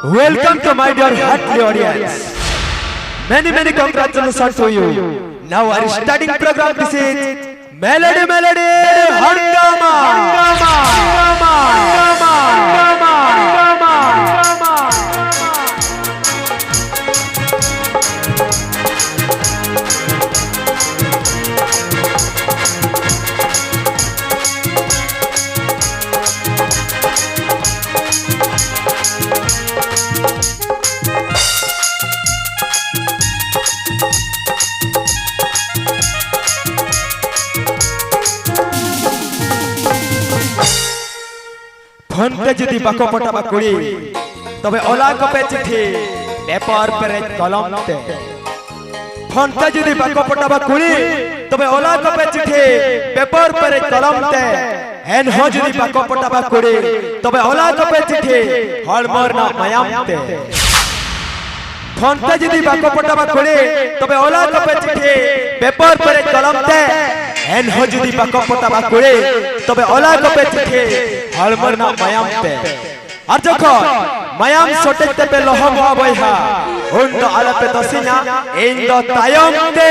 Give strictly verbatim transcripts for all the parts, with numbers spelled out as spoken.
Welcome to my dear heartly audience. Many, many congratulations to you. Now our starting program, this is Melody, Melody, Hungama. Hungama. Hungama. Hungama. Hungama. Phone ᱛᱮ ᱡᱩᱫᱤ ᱵᱟᱠᱚ ᱯᱚᱴᱟᱣᱟ ᱠᱩᱲᱤ, ᱛᱚᱵᱮ ᱚᱞᱟ ᱠᱚᱯᱮ ᱪᱤᱴᱷᱤ paper ᱯᱮᱨᱮᱡ ᱠᱚᱞᱚᱢ ᱛᱮ᱾ ᱯᱷᱳᱱ ᱛᱮ ᱡᱩᱫᱤ ᱵᱟᱠᱚ ᱯᱚᱴᱟᱣᱟ ᱠᱩᱲᱤ, ᱛᱚᱵᱮ ᱚᱞᱟ ᱠᱚᱯᱮ ᱪᱤᱴᱷᱤ ᱯᱮᱯᱟᱨ ᱯᱮᱨᱮᱡ ᱠᱚᱞᱚᱢ ᱛᱮ᱾ ᱮᱱᱦᱚᱸ ᱡᱩᱫᱤ ᱵᱟᱠᱚ ᱯᱚᱴᱟᱣᱟ ᱠᱩᱲᱤ, ᱛᱚᱵᱮ ᱚᱞᱟ ᱠᱚᱯᱮ ᱪᱤᱴᱷᱤ ᱦᱚᱲᱢᱚ ᱨᱮᱱᱟᱜ ᱢᱟᱭᱟᱢ ᱛᱮ᱾ ᱯᱷᱳᱱ ᱛᱮ ᱡᱩᱫᱤ ᱵᱟᱠᱚ ᱯᱚᱴᱟᱣᱟ ᱠᱩᱲᱤ, ᱛᱚᱵᱮ ᱚᱞᱟ ᱠᱚᱯᱮ ᱪᱤᱴᱷᱤ ᱯᱮᱯᱟᱨ ᱯᱮᱨᱮᱡ ᱠᱚᱞᱚᱢ ᱛᱮ᱾ ᱮᱱᱦᱚᱸ ᱡᱩᱫᱤ ᱵᱟᱠᱚ ᱯᱚᱴᱟᱣᱟ ᱠᱩᱲᱤ, ᱛᱚᱵᱮ ᱚᱞᱟ ᱠᱚᱯᱮ ᱪᱤᱴᱷᱤ ᱦᱚᱲᱢᱚ ᱨᱮᱱᱟᱜ ᱢᱟᱭᱟᱢ ᱛᱮ᱾ ᱟᱨ ᱡᱚᱠᱷᱚᱱ ᱢᱟᱭᱟᱢ ᱥᱚᱴᱮᱡ ᱛᱮᱯᱮ ᱞᱚᱦᱚᱢᱚᱜᱼᱟ ᱵᱚᱭᱦᱟ, ᱩᱱ ᱫᱚ ᱟᱞᱚᱯᱮ ᱫᱚᱥᱤᱧᱟ, ᱤᱧ ᱫᱚ ᱛᱟᱭᱚᱢ ᱛᱮ᱾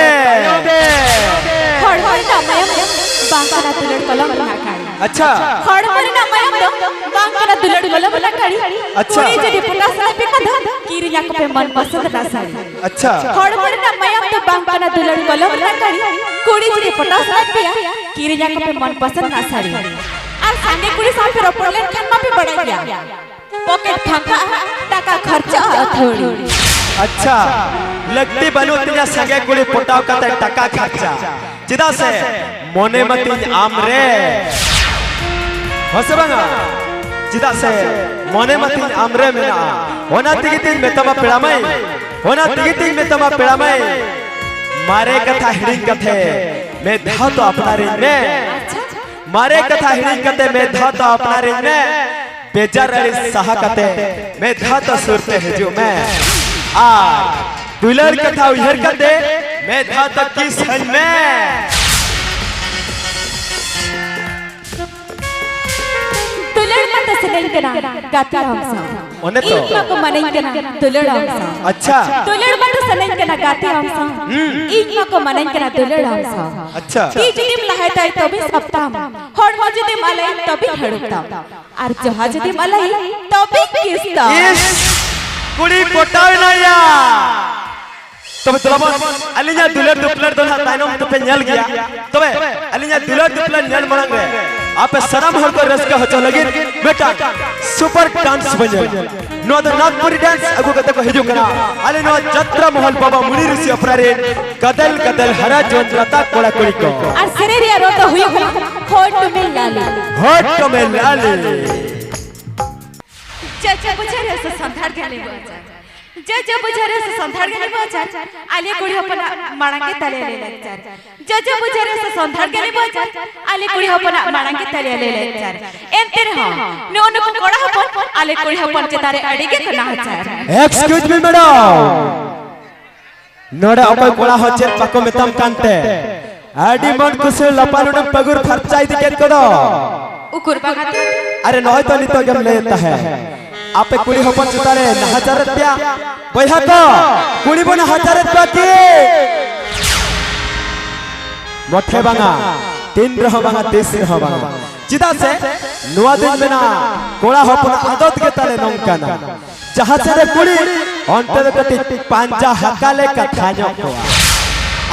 ᱦᱚᱲᱢᱚ ᱨᱮᱱᱟᱜ ᱢᱟᱭᱟᱢ ᱫᱚ ᱵᱟᱝ ᱠᱟᱱᱟ ᱫᱩᱞᱟᱹᱲ ᱠᱚᱞᱚᱢ ᱨᱮᱱᱟᱜ ᱠᱟᱹᱲᱤ᱾ ᱟᱪᱪᱷᱟ᱾ ᱦᱚᱲᱢᱚ ᱨᱮᱱᱟᱜ ᱢᱟᱭᱟᱢ ᱫᱚ ᱵᱟᱝ ᱠᱟᱱᱟ ᱫᱩᱞᱟᱹᱲ ᱠᱚᱞᱚᱢ ᱨᱮᱱᱟᱜ ᱠᱟᱹᱲᱤ᱾ ᱟᱪᱪᱷᱟ᱾ ᱠᱩᱲᱤ ᱡᱩᱫᱤ ᱯᱚᱴᱟᱣ ᱥᱟᱱᱟᱭᱮᱫ ᱯᱮ ᱠᱷᱟᱱ ᱫᱚ ᱠᱤᱨᱤᱧ ᱟᱠᱚ ᱯᱮ ᱢᱚᱱ ᱯᱚᱥᱚᱸᱫ ᱨᱮᱱᱟᱜ ᱥᱟᱹᱲᱤ᱾ ᱟᱪᱪᱷᱟ᱾ ᱦᱚᱲᱢᱚ ᱨᱮᱱᱟᱜ ᱢᱟᱭᱟᱢ ᱫᱚ ᱵᱟᱝ ᱠᱟᱱᱟ ᱫᱩᱞᱟᱹᱲ ᱠᱚᱞᱚᱢ ᱨᱮᱱᱟᱜ ᱠᱟᱹᱲᱤ᱾ ᱠᱩᱲᱤ ᱡᱩᱫᱤ ᱯᱚᱴᱟᱣ ᱥᱟᱱᱟᱭᱮᱫ ᱯᱮᱭᱟ, ᱠᱤᱨᱤᱧ ᱟᱠᱚ ᱯᱮ ᱢᱚᱱ ᱯᱚᱥᱚᱸᱫ ᱨᱮᱱᱟᱜ ᱥᱟᱹᱲᱤ᱾ ᱟᱨ ᱥᱟᱸᱜᱮ ᱠᱩᱲᱤ ᱥᱟᱶ ᱯᱮ ᱨᱚᱯᱚᱲ ᱞᱮᱱᱠᱷᱟᱱ ᱢᱟᱯᱮ ᱵᱟᱲᱟᱭ ᱜᱮᱭᱟ, ᱯᱚᱠᱮᱴ ᱯᱷᱟᱸᱠᱟᱜᱼᱟ, ᱴᱟᱠᱟ ᱠᱷᱚᱨᱪᱟᱜᱼᱟ ᱟᱹᱛᱷᱟᱹᱲᱤ᱾ ᱟᱪᱪᱷᱟ, ᱞᱟᱹᱠᱛᱤ ᱵᱟᱹᱱᱩᱜ ᱛᱤᱧᱟ ᱥᱟᱸᱜᱮ ᱠᱩᱲᱤ ᱯᱚᱴᱟᱣ ᱠᱟᱛᱮ ᱴᱟᱠᱟ ᱠᱷᱚᱨᱪᱟ, ᱪᱮᱫᱟᱜ ᱥᱮ ᱢᱚᱱᱮ ᱢᱟᱛᱤᱧ ᱟᱢ ᱨᱮ᱾ ᱦᱮᱸ ᱥᱮ ᱵᱟᱝᱟ? ᱪᱮᱫᱟᱜ ᱥᱮ ᱢᱚᱱᱮ ᱢᱟᱛᱤᱧ ᱟᱢ ᱨᱮ ᱢᱮᱱᱟᱜᱼᱟ, ᱚᱱᱟ ᱛᱮᱜᱮ ᱛᱤᱧ ᱢᱮᱛᱟᱢᱟ ᱯᱮᱲᱟ ᱢᱟᱹᱭ, ᱚᱱᱟ ᱛᱮᱜᱮ ᱛᱤᱧ ᱢᱮᱛᱟᱢᱟ ᱯᱮᱲᱟ ᱢᱟᱹᱭ, ᱢᱟᱨᱮ ᱠᱟᱛᱷᱟ ᱦᱤᱲᱤᱧ ᱠᱟᱛᱮ ᱢᱤᱫ ᱫᱷᱟᱣ ᱫᱚ ᱟᱯᱱᱟᱨᱤᱧ ᱢᱮ᱾ ᱢᱟᱨᱮ ᱠᱟᱛᱷᱟ ᱦᱤᱲᱤᱧ ᱠᱟᱛᱮ ᱢᱤᱫ ᱫᱷᱟᱣ ᱫᱚ ᱟᱯᱱᱟᱨᱤᱧ ᱢᱮ᱾ ᱵᱮᱡᱟᱨ ᱟᱹᱲᱤᱥ ᱥᱟᱦᱟ ᱠᱟᱛᱮ ᱢᱤᱫ ᱫᱷᱟᱣ ᱫᱚ ᱥᱩᱨ ᱛᱮ ᱦᱤᱡᱩᱜ ᱢᱮ᱾ ᱟᱨ ᱫᱩᱞᱟᱹᱲ ᱠᱟᱛᱷᱟ ᱩᱭᱦᱟᱹᱨ ᱠᱟᱛᱮ ᱢᱤᱫ ᱫᱷᱟᱣ ᱫᱚ ᱠᱤᱥ ᱟᱹᱧ ᱢᱮ᱾ ᱫᱩᱞᱟᱹᱲ ᱢᱟᱛᱚ ᱥᱟᱱᱟᱧ ᱠᱟᱱᱟ ᱜᱟᱛᱮ ᱟᱢ ᱥᱟᱶ᱾ ᱚᱱᱮ ᱛᱚ᱾ ᱤᱧ ᱢᱟᱠᱚ ᱢᱟᱱᱟᱧ ᱠᱟᱱᱟ ᱫᱩᱞᱟᱹᱲ ᱟᱢ ᱥᱟᱶ᱾ ᱟᱪᱪᱷᱟ᱾ ᱫᱩᱞᱟᱹᱲ ᱢᱟᱛᱚ ᱥᱟᱱᱟᱧ ᱠᱟᱱᱟ ᱜᱟᱛᱮ ᱟᱢ ᱥᱟᱶ᱾ ᱦᱩᱸ᱾ ᱤᱧ ᱢᱟᱠᱚ ᱢᱟᱱᱟᱧ ᱠᱟᱱᱟ ᱫᱩᱞᱟᱹᱲ ᱟᱢ ᱥᱟᱶ᱾ ᱟᱪᱪᱷᱟ᱾ ᱛᱤ ᱡᱩᱫᱤᱢ ᱞᱟᱦᱟᱭ ᱛᱟᱭ ᱛᱚᱵᱮ ᱥᱟᱯᱛᱟᱢ, ᱦᱚᱲᱢᱚ ᱡᱩᱫᱤᱢ ᱟᱞᱟᱭ ᱛᱚᱵᱮ ᱦᱟᱹᱲᱩᱵ ᱛᱟᱢ, ᱟᱨ ᱡᱚᱦᱟ ᱡᱩᱫᱤᱢ ᱟᱞᱟᱭ ᱛᱚᱵᱮ ᱠᱤᱥ ᱛᱟᱢ᱾ ᱤᱥ, ᱠᱩᱲᱤ ᱯᱚᱴᱟᱣ ᱮᱱᱟᱭᱟ᱾ ᱛᱚᱵᱮ ᱫᱮᱞᱟᱵᱚᱱ, ᱟᱹᱞᱤᱧᱟᱜ ᱫᱩᱞᱟᱹᱲ ᱫᱩᱯᱞᱟᱹᱲ ᱫᱚ ᱱᱟᱦᱟᱜ ᱛᱟᱭᱱᱚᱢ ᱛᱮᱯᱮ ᱧᱮᱞ ᱜᱮᱭᱟ᱾ ᱛᱚᱵᱮ ᱟᱹᱞᱤᱧᱟᱜ ᱫᱩᱞᱟᱹᱲ ᱫᱩᱯᱞᱟᱹᱲ ᱧᱮᱞ ᱢᱟᱲᱟᱝ ᱨᱮ ᱟᱯᱮ ᱥᱟᱱᱟᱢ ᱦᱚᱲ ᱠᱚ ᱨᱟᱹᱥᱠᱟᱹ ᱦᱚᱪᱚ ᱞᱟᱹᱜᱤᱫ ᱢᱤᱫᱴᱟᱝ ᱥᱩᱯᱟᱨ ᱰᱟᱱᱥ ᱵᱚᱱ ᱧᱮᱞ᱾ ᱱᱚᱣᱟ ᱫᱚ ᱱᱟᱜᱽᱯᱩᱨᱤ ᱰᱟᱱᱥ ᱟᱹᱜᱩ ᱠᱟᱛᱮ ᱠᱚ ᱦᱤᱡᱩᱜ ᱠᱟᱱᱟ ᱟᱞᱮ ᱱᱚᱣᱟ ᱡᱟᱛᱨᱟ ᱢᱚᱦᱚᱞ ᱵᱟᱵᱟ ᱢᱩᱱᱤ ᱨᱤᱥᱤ ᱚᱯᱮᱨᱟ ᱨᱮᱱ ᱜᱟᱫᱮᱞ ᱜᱟᱫᱮᱞ ᱦᱟᱨᱟ ᱡᱩᱣᱟᱹᱱ ᱞᱟᱛᱟ ᱠᱚᱲᱟ ᱠᱩᱲᱤ ᱠᱚ᱾ ᱟᱨ ᱥᱮᱨᱮᱧ ᱨᱮᱭᱟᱜ ᱨᱚᱲ ᱫᱚ ᱦᱩᱭᱩᱜ ᱠᱟᱱᱟ ᱦᱚᱴ ᱢᱮ ᱞᱟᱞᱮ᱾ ᱦᱚᱴ ᱢᱮ ᱞᱟᱞᱮ᱾ ᱪᱮᱫ ᱪᱮᱫ ᱵᱩᱡᱷᱟᱹᱣ ᱨᱮ ᱥᱮ ᱥᱟᱱᱛᱟᱲ ᱜᱮ ᱞᱟᱹᱭ ᱵᱟᱝ ᱪᱟᱞ᱾ ᱡᱮ ᱡᱮ ᱵᱩᱡᱷᱟᱹᱣ ᱨᱮ ᱥᱮ ᱥᱟᱱᱛᱟᱲ ᱜᱮ ᱞᱟᱹᱭ ᱵᱟᱝ ᱪᱟᱞ᱾ ᱟᱞᱮ ᱠᱩᱲᱤ ᱦᱚᱯᱚᱱᱟᱜ ᱢᱟᱲᱟᱝ ᱜᱮ ᱛᱟᱞᱮ ᱞᱟᱹᱭ ᱞᱟᱠᱪᱟᱨ᱾ ᱡᱮ ᱡᱮ ᱵᱩᱡᱷᱟᱹᱣ ᱨᱮ ᱥᱮ ᱥᱟᱱᱛᱟᱲ ᱜᱮ ᱞᱟᱹᱭ ᱵᱟᱝ ᱪᱟᱞ᱾ ᱟᱞᱮ ᱠᱩᱲᱤ ᱦᱚᱯᱚᱱᱟᱜ ᱢᱟᱲᱟᱝ ᱜᱮ ᱛᱟᱞᱮ ᱞᱟᱹᱭ ᱞᱟᱠᱪᱟᱨ᱾ ᱮᱱᱛᱮ ᱨᱮᱦᱚᱸ ᱱᱩᱜᱼᱩ ᱱᱩᱠᱩ ᱠᱚᱲᱟ ᱦᱚᱯᱚᱱ ᱟᱞᱮ ᱠᱩᱲᱤ ᱦᱚᱯᱚᱱ ᱪᱮᱛᱟᱱ ᱨᱮ ᱟᱹᱰᱤ ᱜᱮ ᱠᱚ ᱱᱟᱦᱟᱪᱟᱨ᱾ Excuse me, madam. ᱱᱚᱰᱮ ᱚᱠᱚᱭ ᱠᱚᱲᱟ ᱦᱚᱸ ᱪᱮᱫ ᱵᱟᱠᱚ ᱢᱮᱛᱟᱢ ᱠᱟᱱᱛᱮ? ᱟᱹᱰᱤ ᱢᱚᱱ ᱠᱩᱥᱤ ᱞᱟᱯᱟ ᱞᱩᱰᱟᱹᱢ ᱯᱟᱹᱜᱩᱨ ᱯᱷᱟᱨᱪᱟ ᱤᱫᱤ ᱠᱮᱫ ᱠᱚᱫᱚ᱾ ᱩᱠᱩᱨ ᱵᱟᱝᱟ ᱛᱚ᱾ ᱟᱨᱮ ᱱᱚᱜᱼᱚᱭ ᱛᱚ ᱱᱤᱛᱚᱜ ᱜᱮᱢ ᱞᱟᱹᱭᱮᱫ ᱛᱟᱦᱮᱸ, ᱟᱯᱮ ᱠᱩᱲᱤ ᱦᱚᱯᱚᱱ ᱪᱮᱛᱟᱱ ᱨᱮ ᱱᱟᱦᱟᱪᱟᱨᱮᱫ ᱯᱮᱭᱟ᱾ ᱵᱚᱭᱦᱟ ᱠᱚ, ᱠᱩᱲᱤ ᱵᱚᱱ ᱱᱟᱦᱟᱪᱟᱨᱮᱫ ᱠᱚᱣᱟ ᱠᱤ? ᱢᱚᱴᱷᱮ ᱵᱟᱝᱟ, ᱛᱤᱱ ᱨᱮᱦᱚᱸ ᱵᱟᱝᱟ, ᱛᱤᱥ ᱨᱮᱦᱚᱸ ᱵᱟᱝᱟ᱾ ᱪᱮᱫᱟᱜ ᱥᱮ ᱱᱚᱣᱟ ᱫᱚᱧ ᱢᱮᱱᱟ, ᱠᱚᱲᱟ ᱦᱚᱯᱚᱱᱟᱜ ᱟᱫᱚᱛ ᱜᱮ ᱛᱟᱞᱮ ᱱᱚᱝᱠᱟᱱᱟ᱾ ᱡᱟᱦᱟᱸ ᱥᱮᱫ ᱨᱮ ᱠᱩᱲᱤ, ᱚᱱᱛᱮ ᱫᱚ ᱠᱟᱹᱴᱤᱡ ᱯᱟᱸᱡᱟ ᱦᱟᱠᱟ ᱞᱮ ᱠᱟᱛᱷᱟ ᱧᱚᱜ ᱠᱚᱣᱟ᱾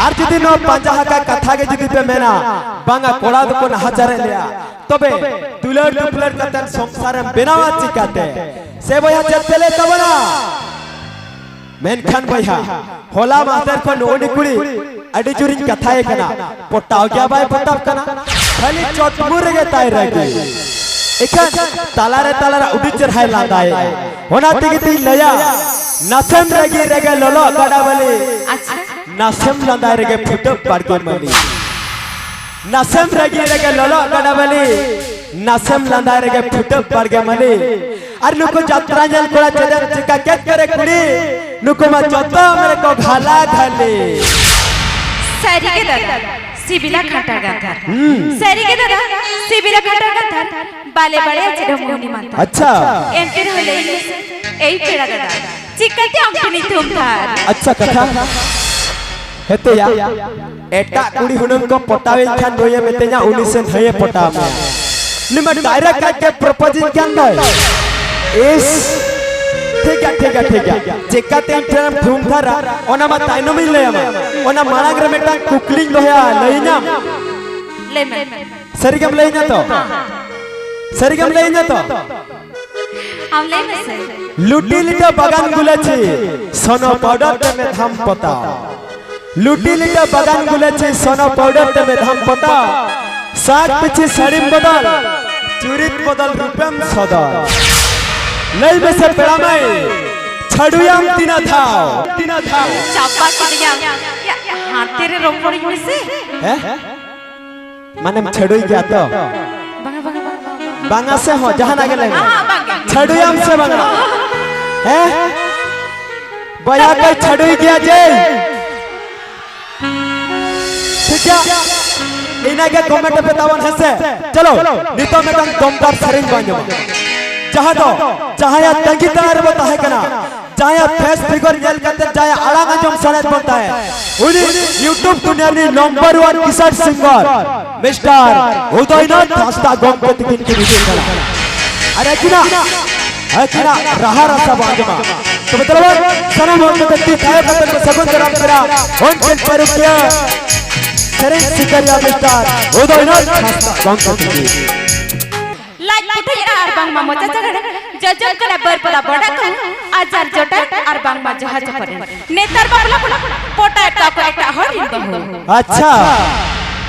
ᱟᱨ ᱡᱩᱫᱤ ᱱᱚᱣᱟ ᱯᱟᱸᱡᱟ ᱦᱟᱠᱟ ᱠᱟᱛᱷᱟ ᱜᱮ ᱡᱩᱫᱤ ᱯᱮ ᱢᱮᱱᱟ, "ᱵᱟᱝᱟ, ᱠᱚᱲᱟ ᱫᱚᱠᱚ ᱱᱟᱦᱟᱪᱟᱨᱮᱫ ᱞᱮᱭᱟ", ᱛᱚᱵᱮ ᱫᱩᱞᱟᱹᱲ ᱫᱩᱯᱞᱟᱹᱲ ᱠᱟᱛᱮ ᱥᱚᱝᱥᱟᱨᱮᱢ ᱵᱮᱱᱟᱣᱟ ᱪᱤᱠᱟᱛᱮ? ᱥᱮ ᱵᱚᱭᱦᱟ, ᱪᱮᱫ ᱯᱮ ᱞᱟᱹᱭ ᱛᱟᱵᱚᱱᱟ? ᱢᱮᱱᱠᱷᱟᱱ ᱵᱚᱭᱦᱟ, ᱦᱚᱞᱟ ᱢᱟᱦᱫᱮᱨ ᱠᱷᱚᱱ ᱱᱩᱜᱼᱩ ᱱᱩᱭ ᱠᱩᱲᱤ ᱟᱹᱰᱤ ᱡᱳᱨᱤᱧ ᱠᱟᱛᱷᱟᱭᱮ ᱠᱟᱱᱟ, ᱯᱚᱴᱟᱣ ᱜᱮᱭᱟ ᱵᱟᱭ ᱯᱚᱴᱟᱣ ᱠᱟᱱᱟ, ᱠᱷᱟᱹᱞᱤ ᱪᱚᱴᱢᱩ ᱨᱮᱜᱮ ᱛᱟᱭ ᱨᱟᱹᱜᱤ᱾ ᱮᱠᱷᱟᱱ ᱛᱟᱞᱟᱨᱮ ᱛᱟᱞᱟᱨᱮ ᱟᱹᱰᱤ ᱪᱮᱨᱦᱟᱭ ᱞᱟᱸᱫᱟᱭᱮᱜᱼᱟ᱾ ᱚᱱᱟ ᱛᱮᱜᱮ ᱛᱤᱧ ᱞᱟᱹᱭᱟ, ᱱᱟᱥᱮᱢ ᱨᱟᱹᱜᱤ ᱨᱮᱜᱮ ᱞᱚᱞᱚ ᱜᱟᱰᱟ ᱵᱟᱹᱞᱤ, ᱟᱪᱪᱷᱟ᱾ ᱱᱟᱥᱮᱢ ᱞᱟᱸᱫᱟᱭ ᱨᱮᱜᱮ ᱯᱷᱩᱴᱟᱹᱜ ᱵᱟᱲᱜᱮ ᱢᱟᱹᱞᱤ᱾ ᱱᱟᱥᱮᱢ ᱨᱟᱹᱜᱤ ᱨᱮᱜᱮ ᱞᱚᱞᱚ ᱜᱟᱰᱟ ᱵᱟᱹᱞᱤ, ᱱᱟᱥᱮᱢ ᱞᱟᱸᱫᱟᱭ ᱨᱮᱜᱮ ᱯᱷᱩᱴᱟᱹᱜ ᱵᱟᱲᱜᱮ ᱢᱟᱹᱞᱤ᱾ ᱟᱨ ᱱᱩᱠᱩ ᱡᱟᱛᱨᱟ ᱧᱮᱞ ᱠᱚᱲᱟ ᱪᱮᱫ ᱮᱢ ᱪᱤᱠᱟ ᱠᱮᱫ ᱠᱚᱨᱮ ᱠᱩᱲᱤ, ᱱᱩᱠᱩ ᱢᱟ ᱡᱚᱛᱚ ᱢᱮᱨᱮ ᱠᱚ ᱜᱷᱟᱞᱟ ᱜᱷᱟᱹᱞᱤ᱾ ᱥᱟᱹᱨᱤ ᱜᱮ ᱫᱟᱫᱟ, ᱥᱤᱵᱤᱞᱟ ᱠᱷᱟᱱᱴᱟᱲ ᱠᱟᱱᱛᱷᱟᱨ᱾ ᱦᱩᱸ᱾ ᱥᱟᱹᱨᱤ ᱜᱮ ᱫᱟᱫᱟ, ᱥᱤᱵᱤᱞᱟ ᱠᱷᱟᱱᱴᱟᱲ ᱠᱟᱱᱛᱷᱟᱨ᱾ ᱵᱟᱞᱮ ᱵᱟᱲᱟᱭᱟ ᱪᱮᱫ ᱦᱚᱸ ᱢᱩᱦᱱᱤ ᱢᱟᱱᱛᱷᱟᱨ᱾ ᱟᱪᱪᱷᱟ᱾ ᱮᱱᱛᱮ ᱨᱮᱦᱚᱸ ᱞᱟᱹᱭ ᱢᱮᱥᱮ, ᱮᱭ ᱯᱮᱲᱟ ᱫᱟᱫᱟ, ᱪᱤᱠᱟᱹᱛᱮ ᱟᱢ ᱴᱷᱮᱱᱤᱧ ᱛᱷᱩᱢ ᱛᱷᱟᱨ? ᱟᱪᱪᱷᱟ ᱠᱟᱛᱷᱟ᱾ ᱦᱮᱛᱮᱭᱟ, ᱮᱴᱟᱜ ᱠᱩᱲᱤ ᱦᱩᱱᱟᱹᱝ ᱠᱚ ᱯᱚᱴᱟᱣᱮᱧ ᱠᱷᱟᱱ ᱱᱩᱭᱮ ᱢᱮᱛᱮᱧᱟ ᱩᱱᱤ ᱥᱮ ᱱᱷᱟᱹᱭᱮ ᱯᱚᱴᱟᱣ ᱢᱮᱭᱟ᱾ ᱩᱱᱤ ᱢᱟ direct ᱟᱡ ᱜᱮ propose ᱤᱧ ᱠᱟᱱ ᱫᱚᱭ᱾ ᱤᱥ, ᱴᱷᱤᱠ ᱜᱮᱭᱟ, ᱴᱷᱤᱠ ᱜᱮᱭᱟ, ᱴᱷᱤᱠ ᱜᱮᱭᱟ᱾ ᱪᱮᱠᱟᱛᱮ ᱤᱧ ᱴᱷᱮᱱᱮᱢ ᱛᱷᱩᱢ ᱛᱷᱟᱨᱟ, ᱚᱱᱟ ᱢᱟ ᱛᱟᱭᱱᱚᱢᱤᱧ ᱞᱟᱹᱭᱟᱢᱟ᱾ ᱚᱱᱟ ᱢᱟᱲᱟᱝ ᱨᱮ ᱢᱤᱫᱴᱟᱝ ᱠᱩᱠᱞᱤᱧ ᱫᱚᱦᱚᱭᱟ, ᱞᱟᱹᱭᱟᱹᱧᱟᱢ? ᱞᱟᱹᱭ ᱢᱮ᱾ ᱥᱟᱹᱨᱤᱜᱮᱢ ᱞᱟᱹᱭᱟᱹᱧᱟ ᱛᱚ? ᱦᱮᱸ, ᱦᱮᱸ᱾ ᱥᱟᱹᱨᱤᱜᱮᱢ ᱞᱟᱹᱭᱟᱹᱧᱟ ᱛᱚ? ᱟᱢ ᱞᱟᱹᱭ ᱢᱮᱥᱮ᱾ ᱞᱩᱴᱤ ᱞᱤᱴᱟᱹ ᱵᱟᱜᱟᱱ ᱜᱩᱞᱟᱹᱪᱤ, ᱥᱚᱱᱚ powder ᱛᱮ ᱢᱮᱫᱦᱟᱢ ᱯᱚᱛᱟᱣ᱾ ᱞᱩᱴᱤ ᱞᱤᱴᱟᱹ ᱵᱟᱜᱟᱱ ᱜᱩᱞᱟᱹᱪᱤ, ᱥᱚᱱᱚ powder ᱛᱮ ᱢᱮᱫᱦᱟᱢ ᱯᱚᱛᱟᱣ᱾ ᱥᱟᱡᱽ ᱯᱤᱪᱷᱤ ᱥᱟᱹᱲᱤᱢ ᱵᱚᱫᱚᱞ, ᱪᱩᱨᱤᱛ ᱵᱚᱫᱚᱞ ᱨᱩᱯᱮᱢ ᱥᱚᱫᱚᱨ᱾ ᱞᱟᱹᱭ ᱢᱮᱥᱮ ᱯᱮᱲᱟ ᱢᱟᱹᱭ, ᱪᱷᱟᱹᱰᱩᱭᱟᱢ ᱛᱤᱱᱟᱹᱜ ᱫᱷᱟᱣ? ᱛᱤᱱᱟᱹᱜ ᱫᱷᱟᱣ? ᱪᱟᱯᱟ ᱠᱮᱫᱮᱭᱟᱢ᱾ ᱭᱟ, ᱦᱟᱱᱛᱮ ᱨᱮ ᱨᱚᱯᱚᱲᱤᱧ ᱢᱮᱥᱮ᱾ ᱦᱮᱸ? ᱢᱟᱱᱮᱢ ᱪᱷᱟᱹᱰᱩᱭ ᱜᱮᱭᱟ ᱛᱚ? ᱵᱟᱝᱟ, ᱵᱟᱝᱟ, ᱵᱟᱝᱟ, ᱵᱟᱝᱟ᱾ ᱵᱟᱝᱟ ᱥᱮ ᱦᱚᱸ, ᱡᱟᱦᱟᱱᱟᱜ ᱜᱮ ᱞᱟᱹᱭ ᱢᱮ᱾ ᱦᱮᱸ, ᱦᱮᱸ, ᱵᱟᱝ ᱜᱮ᱾ ᱪᱷᱟᱹᱰᱩᱭᱟᱢ ᱥᱮ ᱵᱟᱝᱟ? ᱦᱮᱸ? ᱵᱚᱭᱦᱟ ᱠᱚᱭ ᱪᱷᱟᱹᱰᱩᱭ ᱜᱮᱭᱟ ᱡᱮ? ᱴᱷᱤᱠ ᱜᱮᱭᱟ? ᱤᱱᱟᱹᱜᱮ comment ᱯᱮ ᱛᱟᱵᱚᱱ ᱦᱮᱸ ᱥᱮ? ᱪᱚᱞᱚ, ᱱᱤᱛᱚᱜ ᱢᱤᱫᱴᱟᱝ ᱫᱚᱢᱫᱟᱨ ᱥᱮᱨᱮᱧ ᱵᱚᱱ ᱟᱸᱡᱚᱢᱟ᱾ ᱡᱟᱦᱟᱸ ᱫᱚ, ᱡᱟᱦᱟᱸᱭᱟᱜ ᱛᱟᱺᱜᱤ ᱛᱟᱲᱟᱜ ᱨᱮᱵᱚ ᱛᱟᱦᱮᱸ ᱠᱟᱱᱟ, ᱡᱟᱦᱟᱸᱭᱟᱜ face figure ᱧᱮᱞ ᱠᱟᱛᱮ ᱡᱟᱦᱟᱸᱭᱟᱜ ᱟᱲᱟᱝ ᱟᱸᱡᱚᱢ ᱥᱟᱱᱟᱭᱮᱫ ᱵᱚᱱ ᱛᱟᱦᱮᱸᱫ, ᱩᱱᱤ YouTube ᱫᱩᱱᱤᱭᱟᱹ ᱨᱤᱱᱤᱡ number one ᱠᱤᱥᱟᱹᱬ singer Mister ᱩᱫᱚᱭᱱᱟᱛᱷ ᱦᱟᱸᱥᱫᱟ ᱜᱚᱢᱠᱮ ᱛᱤᱠᱤᱱ ᱠᱤᱱ ᱦᱤᱡᱩᱜ ᱠᱟᱱᱟ᱾ ᱟᱨ ᱟᱹᱠᱤᱱᱟᱜ, ᱟᱹᱠᱤᱱᱟᱜ ᱨᱟᱦᱟ ᱨᱟᱥᱟ ᱵᱚᱱ ᱟᱸᱡᱚᱢᱟ᱾ ᱛᱚᱵᱮ ᱫᱮᱞᱟ ᱵᱚᱱ ᱥᱟᱱᱟᱢ ᱦᱚᱲ ᱠᱚᱛᱮ ᱛᱤ ᱛᱷᱟᱭᱚ ᱠᱟᱛᱮ ᱵᱚᱱ ᱥᱟᱹᱜᱩᱱ ᱫᱟᱨᱟᱢ ᱠᱤᱱᱟ ᱩᱱᱠᱤᱱ ᱯᱟᱹᱨᱩᱠᱷᱤᱭᱟᱹ ᱥᱮᱨᱮᱧ ᱥᱤᱠᱟᱹᱨᱤᱭᱟᱹ Mister ᱩᱫᱚᱭᱱᱟᱛᱷ ᱦᱟᱸᱥᱫᱟ ᱜᱚᱢᱠᱮ ᱛᱤᱠᱤᱱ᱾ ᱞᱟᱡ ᱯᱩᱴᱷᱩᱡ ᱟᱨ ᱵᱟᱝᱢᱟ ᱢᱚᱪᱟ ᱪᱟᱜᱟᱲ, ᱡᱚᱡᱚᱢ ᱠᱟᱱᱟ ᱵᱟᱹᱨ ᱯᱟᱞᱟ ᱵᱚᱰᱟ ᱠᱚ, ᱟᱡᱟᱨ ᱡᱚᱴᱟ ᱟᱨ ᱵᱟᱝᱢᱟ ᱡᱚᱦᱟ ᱡᱚᱯᱚᱨ᱾ ᱱᱮᱛᱟᱨ ᱵᱟᱯᱞᱟ ᱠᱚᱲᱟ ᱯᱚᱴᱟᱭᱮᱫ ᱠᱚᱣᱟ ᱠᱚ ᱮᱴᱟᱜ ᱦᱚᱲ ᱨᱤᱱ ᱵᱟᱹᱦᱩ᱾ ᱟᱪᱪᱷᱟ,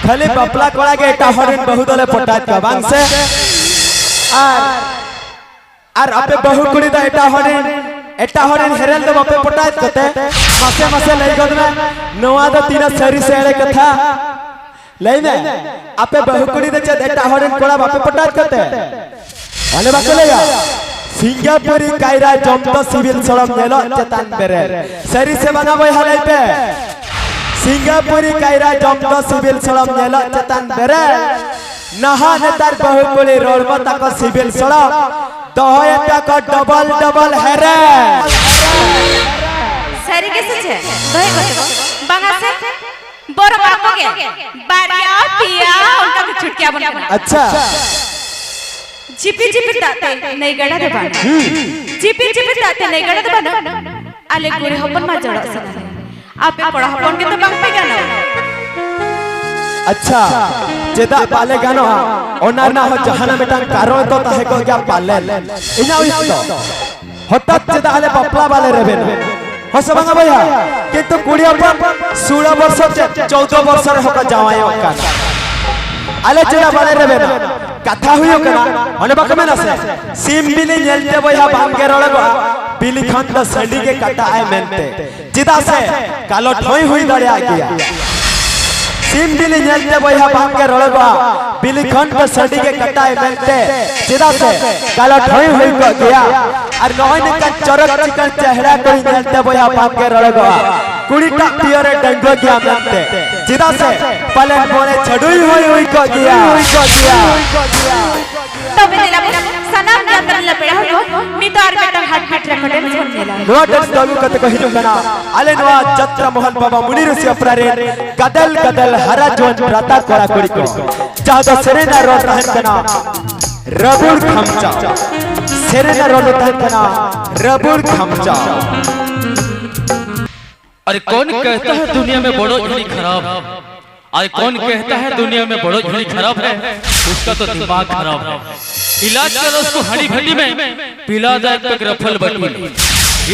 ᱠᱷᱟᱹᱞᱤ ᱵᱟᱯᱞᱟ ᱠᱚᱲᱟ ᱜᱮ ᱮᱴᱟᱜ ᱦᱚᱲ ᱨᱤᱱ ᱵᱟᱹᱦᱩ ᱫᱚᱞᱮ ᱯᱚᱴᱟᱭᱮᱫ ᱠᱚᱣᱟ, ᱵᱟᱝ ᱥᱮ? ᱟᱨ, ᱟᱨ ᱟᱯᱮ ᱵᱟᱹᱦᱩ ᱠᱩᱲᱤ ᱫᱚ ᱮᱴᱟᱜ ᱦᱚᱲ ᱨᱤᱱ, ᱮᱴᱟᱜ ᱦᱚᱲ ᱨᱤᱱ ᱦᱮᱨᱮᱞ ᱫᱚ ᱵᱟᱯᱮ ᱯᱚᱴᱟᱭᱮᱫ ᱠᱚᱛᱮ? ᱢᱟᱥᱮ, ᱢᱟᱥᱮ ᱞᱟᱹᱭ ᱜᱚᱫ ᱢᱮ, ᱱᱚᱣᱟ ᱫᱚ ᱛᱤᱱᱟᱹᱜ ᱥᱟᱹᱨᱤ ᱥᱮ ᱮᱲᱮ ᱠᱟᱛᱷᱟ? ᱞᱟᱹᱭ ᱢᱮ, ᱟᱯᱮ ᱵᱟᱹᱦᱩ ᱠᱩᱲᱤ ᱫᱚ ᱪᱮᱫ ᱮᱴᱟᱜ ᱦᱚᱲ ᱨᱮᱱ ᱠᱚᱲᱟ ᱵᱟᱯᱮ ᱯᱚᱴᱟᱣᱮᱫ ᱠᱚᱛᱮ? ᱚᱱᱮ ᱵᱟᱠᱚ ᱞᱟᱹᱭᱟ, ᱥᱤᱝᱜᱟᱯᱩᱨᱤ ᱠᱟᱭᱨᱟ ᱡᱚᱢ ᱫᱚ ᱥᱤᱵᱤᱞ ᱥᱚᱲᱚᱢ ᱧᱮᱞᱚᱜ ᱪᱮᱛᱟᱱ ᱵᱮᱨᱮᱞ᱾ ᱥᱟᱹᱨᱤ ᱥᱮ ᱵᱟᱝᱟ ᱵᱚᱭᱦᱟ ᱞᱟᱹᱭ ᱯᱮ? ᱥᱤᱝᱜᱟᱯᱩᱨᱤ ᱠᱟᱭᱨᱟ ᱡᱚᱢ ᱫᱚ ᱥᱤᱵᱤᱞ ᱥᱚᱲᱚᱢ ᱧᱮᱞᱚᱜ ᱪᱮᱛᱟᱱ ᱵᱮᱨᱮ᱾ ᱱᱟᱦᱟᱜ ᱱᱮᱛᱟᱨ ᱵᱟᱹᱦᱩ ᱠᱩᱲᱤ ᱨᱚᱲ ᱢᱟ ᱛᱟᱠᱚ ᱥᱤᱵᱤᱞ ᱥᱚᱲᱚᱢ, ᱫᱚᱦᱚᱭᱮᱫ ᱛᱟᱠᱚ ᱰᱚᱵᱚᱞ ᱰᱚᱵᱚᱞ ᱦᱮᱨᱮ᱾ ᱥᱟᱹᱨᱤ ᱜᱮ ᱥᱮ ᱪᱮᱫ? ᱫᱚᱦᱚᱭ ᱠᱚ ᱛᱟᱠᱚ ᱵᱟᱝᱟ ᱥᱮ? ᱵᱚᱨᱚᱝ ᱟᱠᱚ ᱜᱮ ᱵᱟᱨᱭᱟ ᱯᱮᱭᱟ ᱚᱱᱠᱟ ᱠᱚ ᱪᱷᱩᱴᱠᱤ ᱟᱵᱚᱱ ᱠᱟᱱᱟ᱾ ᱟᱪᱪᱷᱟ᱾ ᱡᱤᱯᱤᱨ ᱡᱤᱯᱤᱨ ᱫᱟᱜ ᱛᱮ ᱱᱟᱹᱭ ᱜᱟᱰᱟ ᱫᱚ ᱵᱟᱱᱚᱜ᱾ ᱡᱤᱯᱤᱨ ᱡᱤᱯᱤᱨ ᱫᱟᱜ ᱛᱮ ᱱᱟᱹᱭ ᱜᱟᱰᱟ ᱫᱚ ᱵᱟᱱᱚᱜ᱾ ᱟᱞᱮ ᱠᱩᱲᱤ ᱦᱚᱯᱚᱱ ᱢᱟ ᱡᱚᱲᱚᱜ ᱥᱟᱱᱟ ᱞᱮ᱾ ᱟᱯᱮ ᱠᱚᱲᱟ ᱦᱚᱯᱚᱱ ᱜᱮᱛᱚ ᱵᱟᱝ ᱯᱮ ᱜᱟᱱᱚᱜ᱾ ᱟᱪᱪᱷᱟ, ᱪᱮᱫᱟᱜ ᱵᱟᱞᱮ ᱜᱟᱱᱚᱜᱼᱟ? ᱚᱱᱟ ᱨᱮᱱᱟᱜ ᱦᱚᱸ ᱡᱟᱦᱟᱱᱟᱜ ᱢᱤᱫᱴᱟᱝ ᱠᱟᱨᱚᱱ ᱫᱚ ᱛᱟᱦᱮᱸ ᱠᱚᱜ ᱜᱮᱭᱟ ᱯᱟᱞᱮᱱ᱾ ᱤᱧᱟᱹᱜ ᱩᱭᱦᱟᱹᱨ ᱫᱚ ᱦᱚᱴᱟᱛ ᱪᱮᱫᱟᱜ ᱟᱞᱮ ᱵᱟᱯᱞᱟ ᱵᱟᱞᱮ ᱨᱮᱵᱮᱱᱟ? ᱦᱚᱸ ᱥᱮ ᱵᱟᱝᱟ ᱵᱚᱭᱦᱟ? ᱠᱤᱱᱛᱩ ᱠᱩᱲᱤ ᱦᱚᱯᱚᱱ ᱥᱳᱞᱳ ᱵᱚᱨᱥᱚ ᱪᱮᱫ ᱪᱳᱫᱽᱫᱳ ᱵᱚᱨᱥᱚ ᱨᱮᱦᱚᱸ ᱠᱚ ᱡᱟᱶᱟᱭᱚᱜ ᱠᱟᱱ᱾ ᱟᱞᱮ ᱪᱮᱫᱟᱜ ᱵᱟᱞᱮ ᱨᱮᱵᱮᱱᱟ? ᱠᱟᱛᱷᱟ ᱦᱩᱭᱩᱜ ᱠᱟᱱᱟ, ᱚᱱᱮ ᱵᱟᱠᱚ ᱢᱮᱱᱟ ᱥᱮ, ᱥᱤᱢ ᱵᱤᱞᱤ ᱧᱮᱞᱛᱮ ᱵᱚᱭᱦᱟ ᱵᱟᱝᱜᱮ ᱨᱚᱲᱚᱜᱚᱜᱼᱟ, ᱵᱤᱞᱤ ᱠᱷᱚᱱ ᱫᱚ ᱥᱟᱺᱰᱤ ᱜᱮ ᱠᱟᱴᱟᱜ ᱟᱭ ᱢᱮᱱᱛᱮ᱾ ᱪᱮᱫᱟᱜ ᱥᱮ ᱠᱟᱞᱚᱴ ᱦᱚᱸᱭ ᱦᱩᱭ ᱫᱟᱲᱮᱭᱟᱜ ᱜᱮᱭᱟ᱾ ᱥᱤᱢ ᱵᱤᱞᱤ ᱧᱮᱞᱛᱮ ᱵᱚᱭᱦᱟ ᱵᱟᱝᱜᱮ ᱨᱚᱲᱚᱜᱚᱜᱼᱟ, ᱵᱤᱞᱤ ᱠᱷᱚᱱ ᱫᱚ ᱥᱟᱺᱰᱤ ᱜᱮ ᱠᱟᱴᱟᱜ ᱟᱭ ᱢᱮᱱᱛᱮ᱾ ᱪᱮᱫᱟᱜ ᱥᱮ ᱠᱟᱞᱚᱴ ᱦᱚᱸᱭ ᱦᱩᱭ ᱠᱚᱜ ᱜᱮᱭᱟ᱾ ᱟᱨ ᱱᱚᱜᱼᱚᱭ ᱱᱚᱝᱠᱟᱱ ᱪᱚᱨᱚᱠ ᱪᱤᱠᱟᱹᱲ ᱪᱮᱦᱨᱟ ᱠᱩᱲᱤ ᱧᱮᱞᱛᱮ ᱵᱚᱭᱦᱟ ᱵᱟᱝᱜᱮ ᱨᱚᱲᱚᱜᱚᱜᱼᱟ, ᱠᱩᱲᱤᱴᱟᱜ ᱯᱤᱭᱳᱨᱮ ᱰᱟᱺᱜᱩᱣᱟᱹ ᱜᱮᱭᱟ ᱢᱮᱱᱛᱮ᱾ ᱪᱮᱫᱟᱜ ᱥᱮ ᱯᱟᱞᱮᱱ ᱢᱚᱬᱮ ᱪᱷᱟᱹᱰᱩᱭ ᱦᱩᱭ ᱦᱩᱭ ᱠᱚᱜ ᱜᱮᱭᱟ, ᱦᱩᱭ ᱠᱚᱜ ᱜᱮᱭᱟ᱾ ᱛᱚᱵᱮ ᱫᱮᱞᱟ ᱵᱚᱱ ᱥᱟᱱᱟᱢ ᱧᱟᱯᱟᱢ ᱯᱮᱲᱟ ᱦᱚᱲ ᱠᱚ, ᱱᱤᱛᱚᱜ ᱟᱨ ᱢᱤᱫᱴᱟᱝ ᱦᱟᱴ ᱦᱟᱴ ᱨᱮᱠᱚ ᱰᱮᱱᱥ ᱵᱚᱱ ᱧᱮᱞᱟ᱾ ᱱᱚᱣᱟ ᱰᱮᱱᱥ ᱫᱚ ᱟᱹᱜᱩ ᱠᱟᱛᱮ ᱠᱚ ᱦᱤᱡᱩᱜ ᱠᱟᱱᱟ ᱟᱞᱮ ᱱᱚᱣᱟ ᱡᱟᱛᱨᱟ ᱢᱚᱦᱚᱱ ᱵᱟᱵᱟ ᱢᱩᱱᱤ ᱨᱩᱥᱤ ᱚᱯᱮᱨᱟ ᱨᱮᱱ ᱜᱟᱫᱮᱞ ᱜᱟᱫᱮᱞ ᱦᱟᱨᱟ ᱡᱩᱣᱟᱹᱱ ᱵᱨᱟᱛᱟ ᱠᱚᱲᱟ ᱠᱩᱲᱤ ᱠᱚ, ᱡᱟᱦᱟᱸ ᱫᱚ ᱥᱮᱨᱮᱧ ᱨᱮᱱᱟᱜ ᱨᱚᱲ ᱛᱟᱦᱮᱱ ᱠᱟᱱᱟ ᱨᱟᱹᱵᱩᱲ ᱠᱷᱟᱢᱪᱟ᱾ ᱥᱮᱨᱮᱧ ᱨᱮᱱᱟᱜ ᱨᱚᱲ ᱫᱚ ᱛᱟᱦᱮᱱ ᱠᱟᱱᱟ ᱨᱟᱹᱵᱩᱲ ᱠᱷᱟᱢᱪᱟ᱾ अरे कौन कहता है दुनिया में बड़ो झड़ी खराब है? अरे कौन कहता है दुनिया में बड़ो झड़ी खराब है? उसका तो दिमाग खराब है। इलाज करो उसको हड़ी भट्टी में, पिला दो एक पैक रफल बटी में।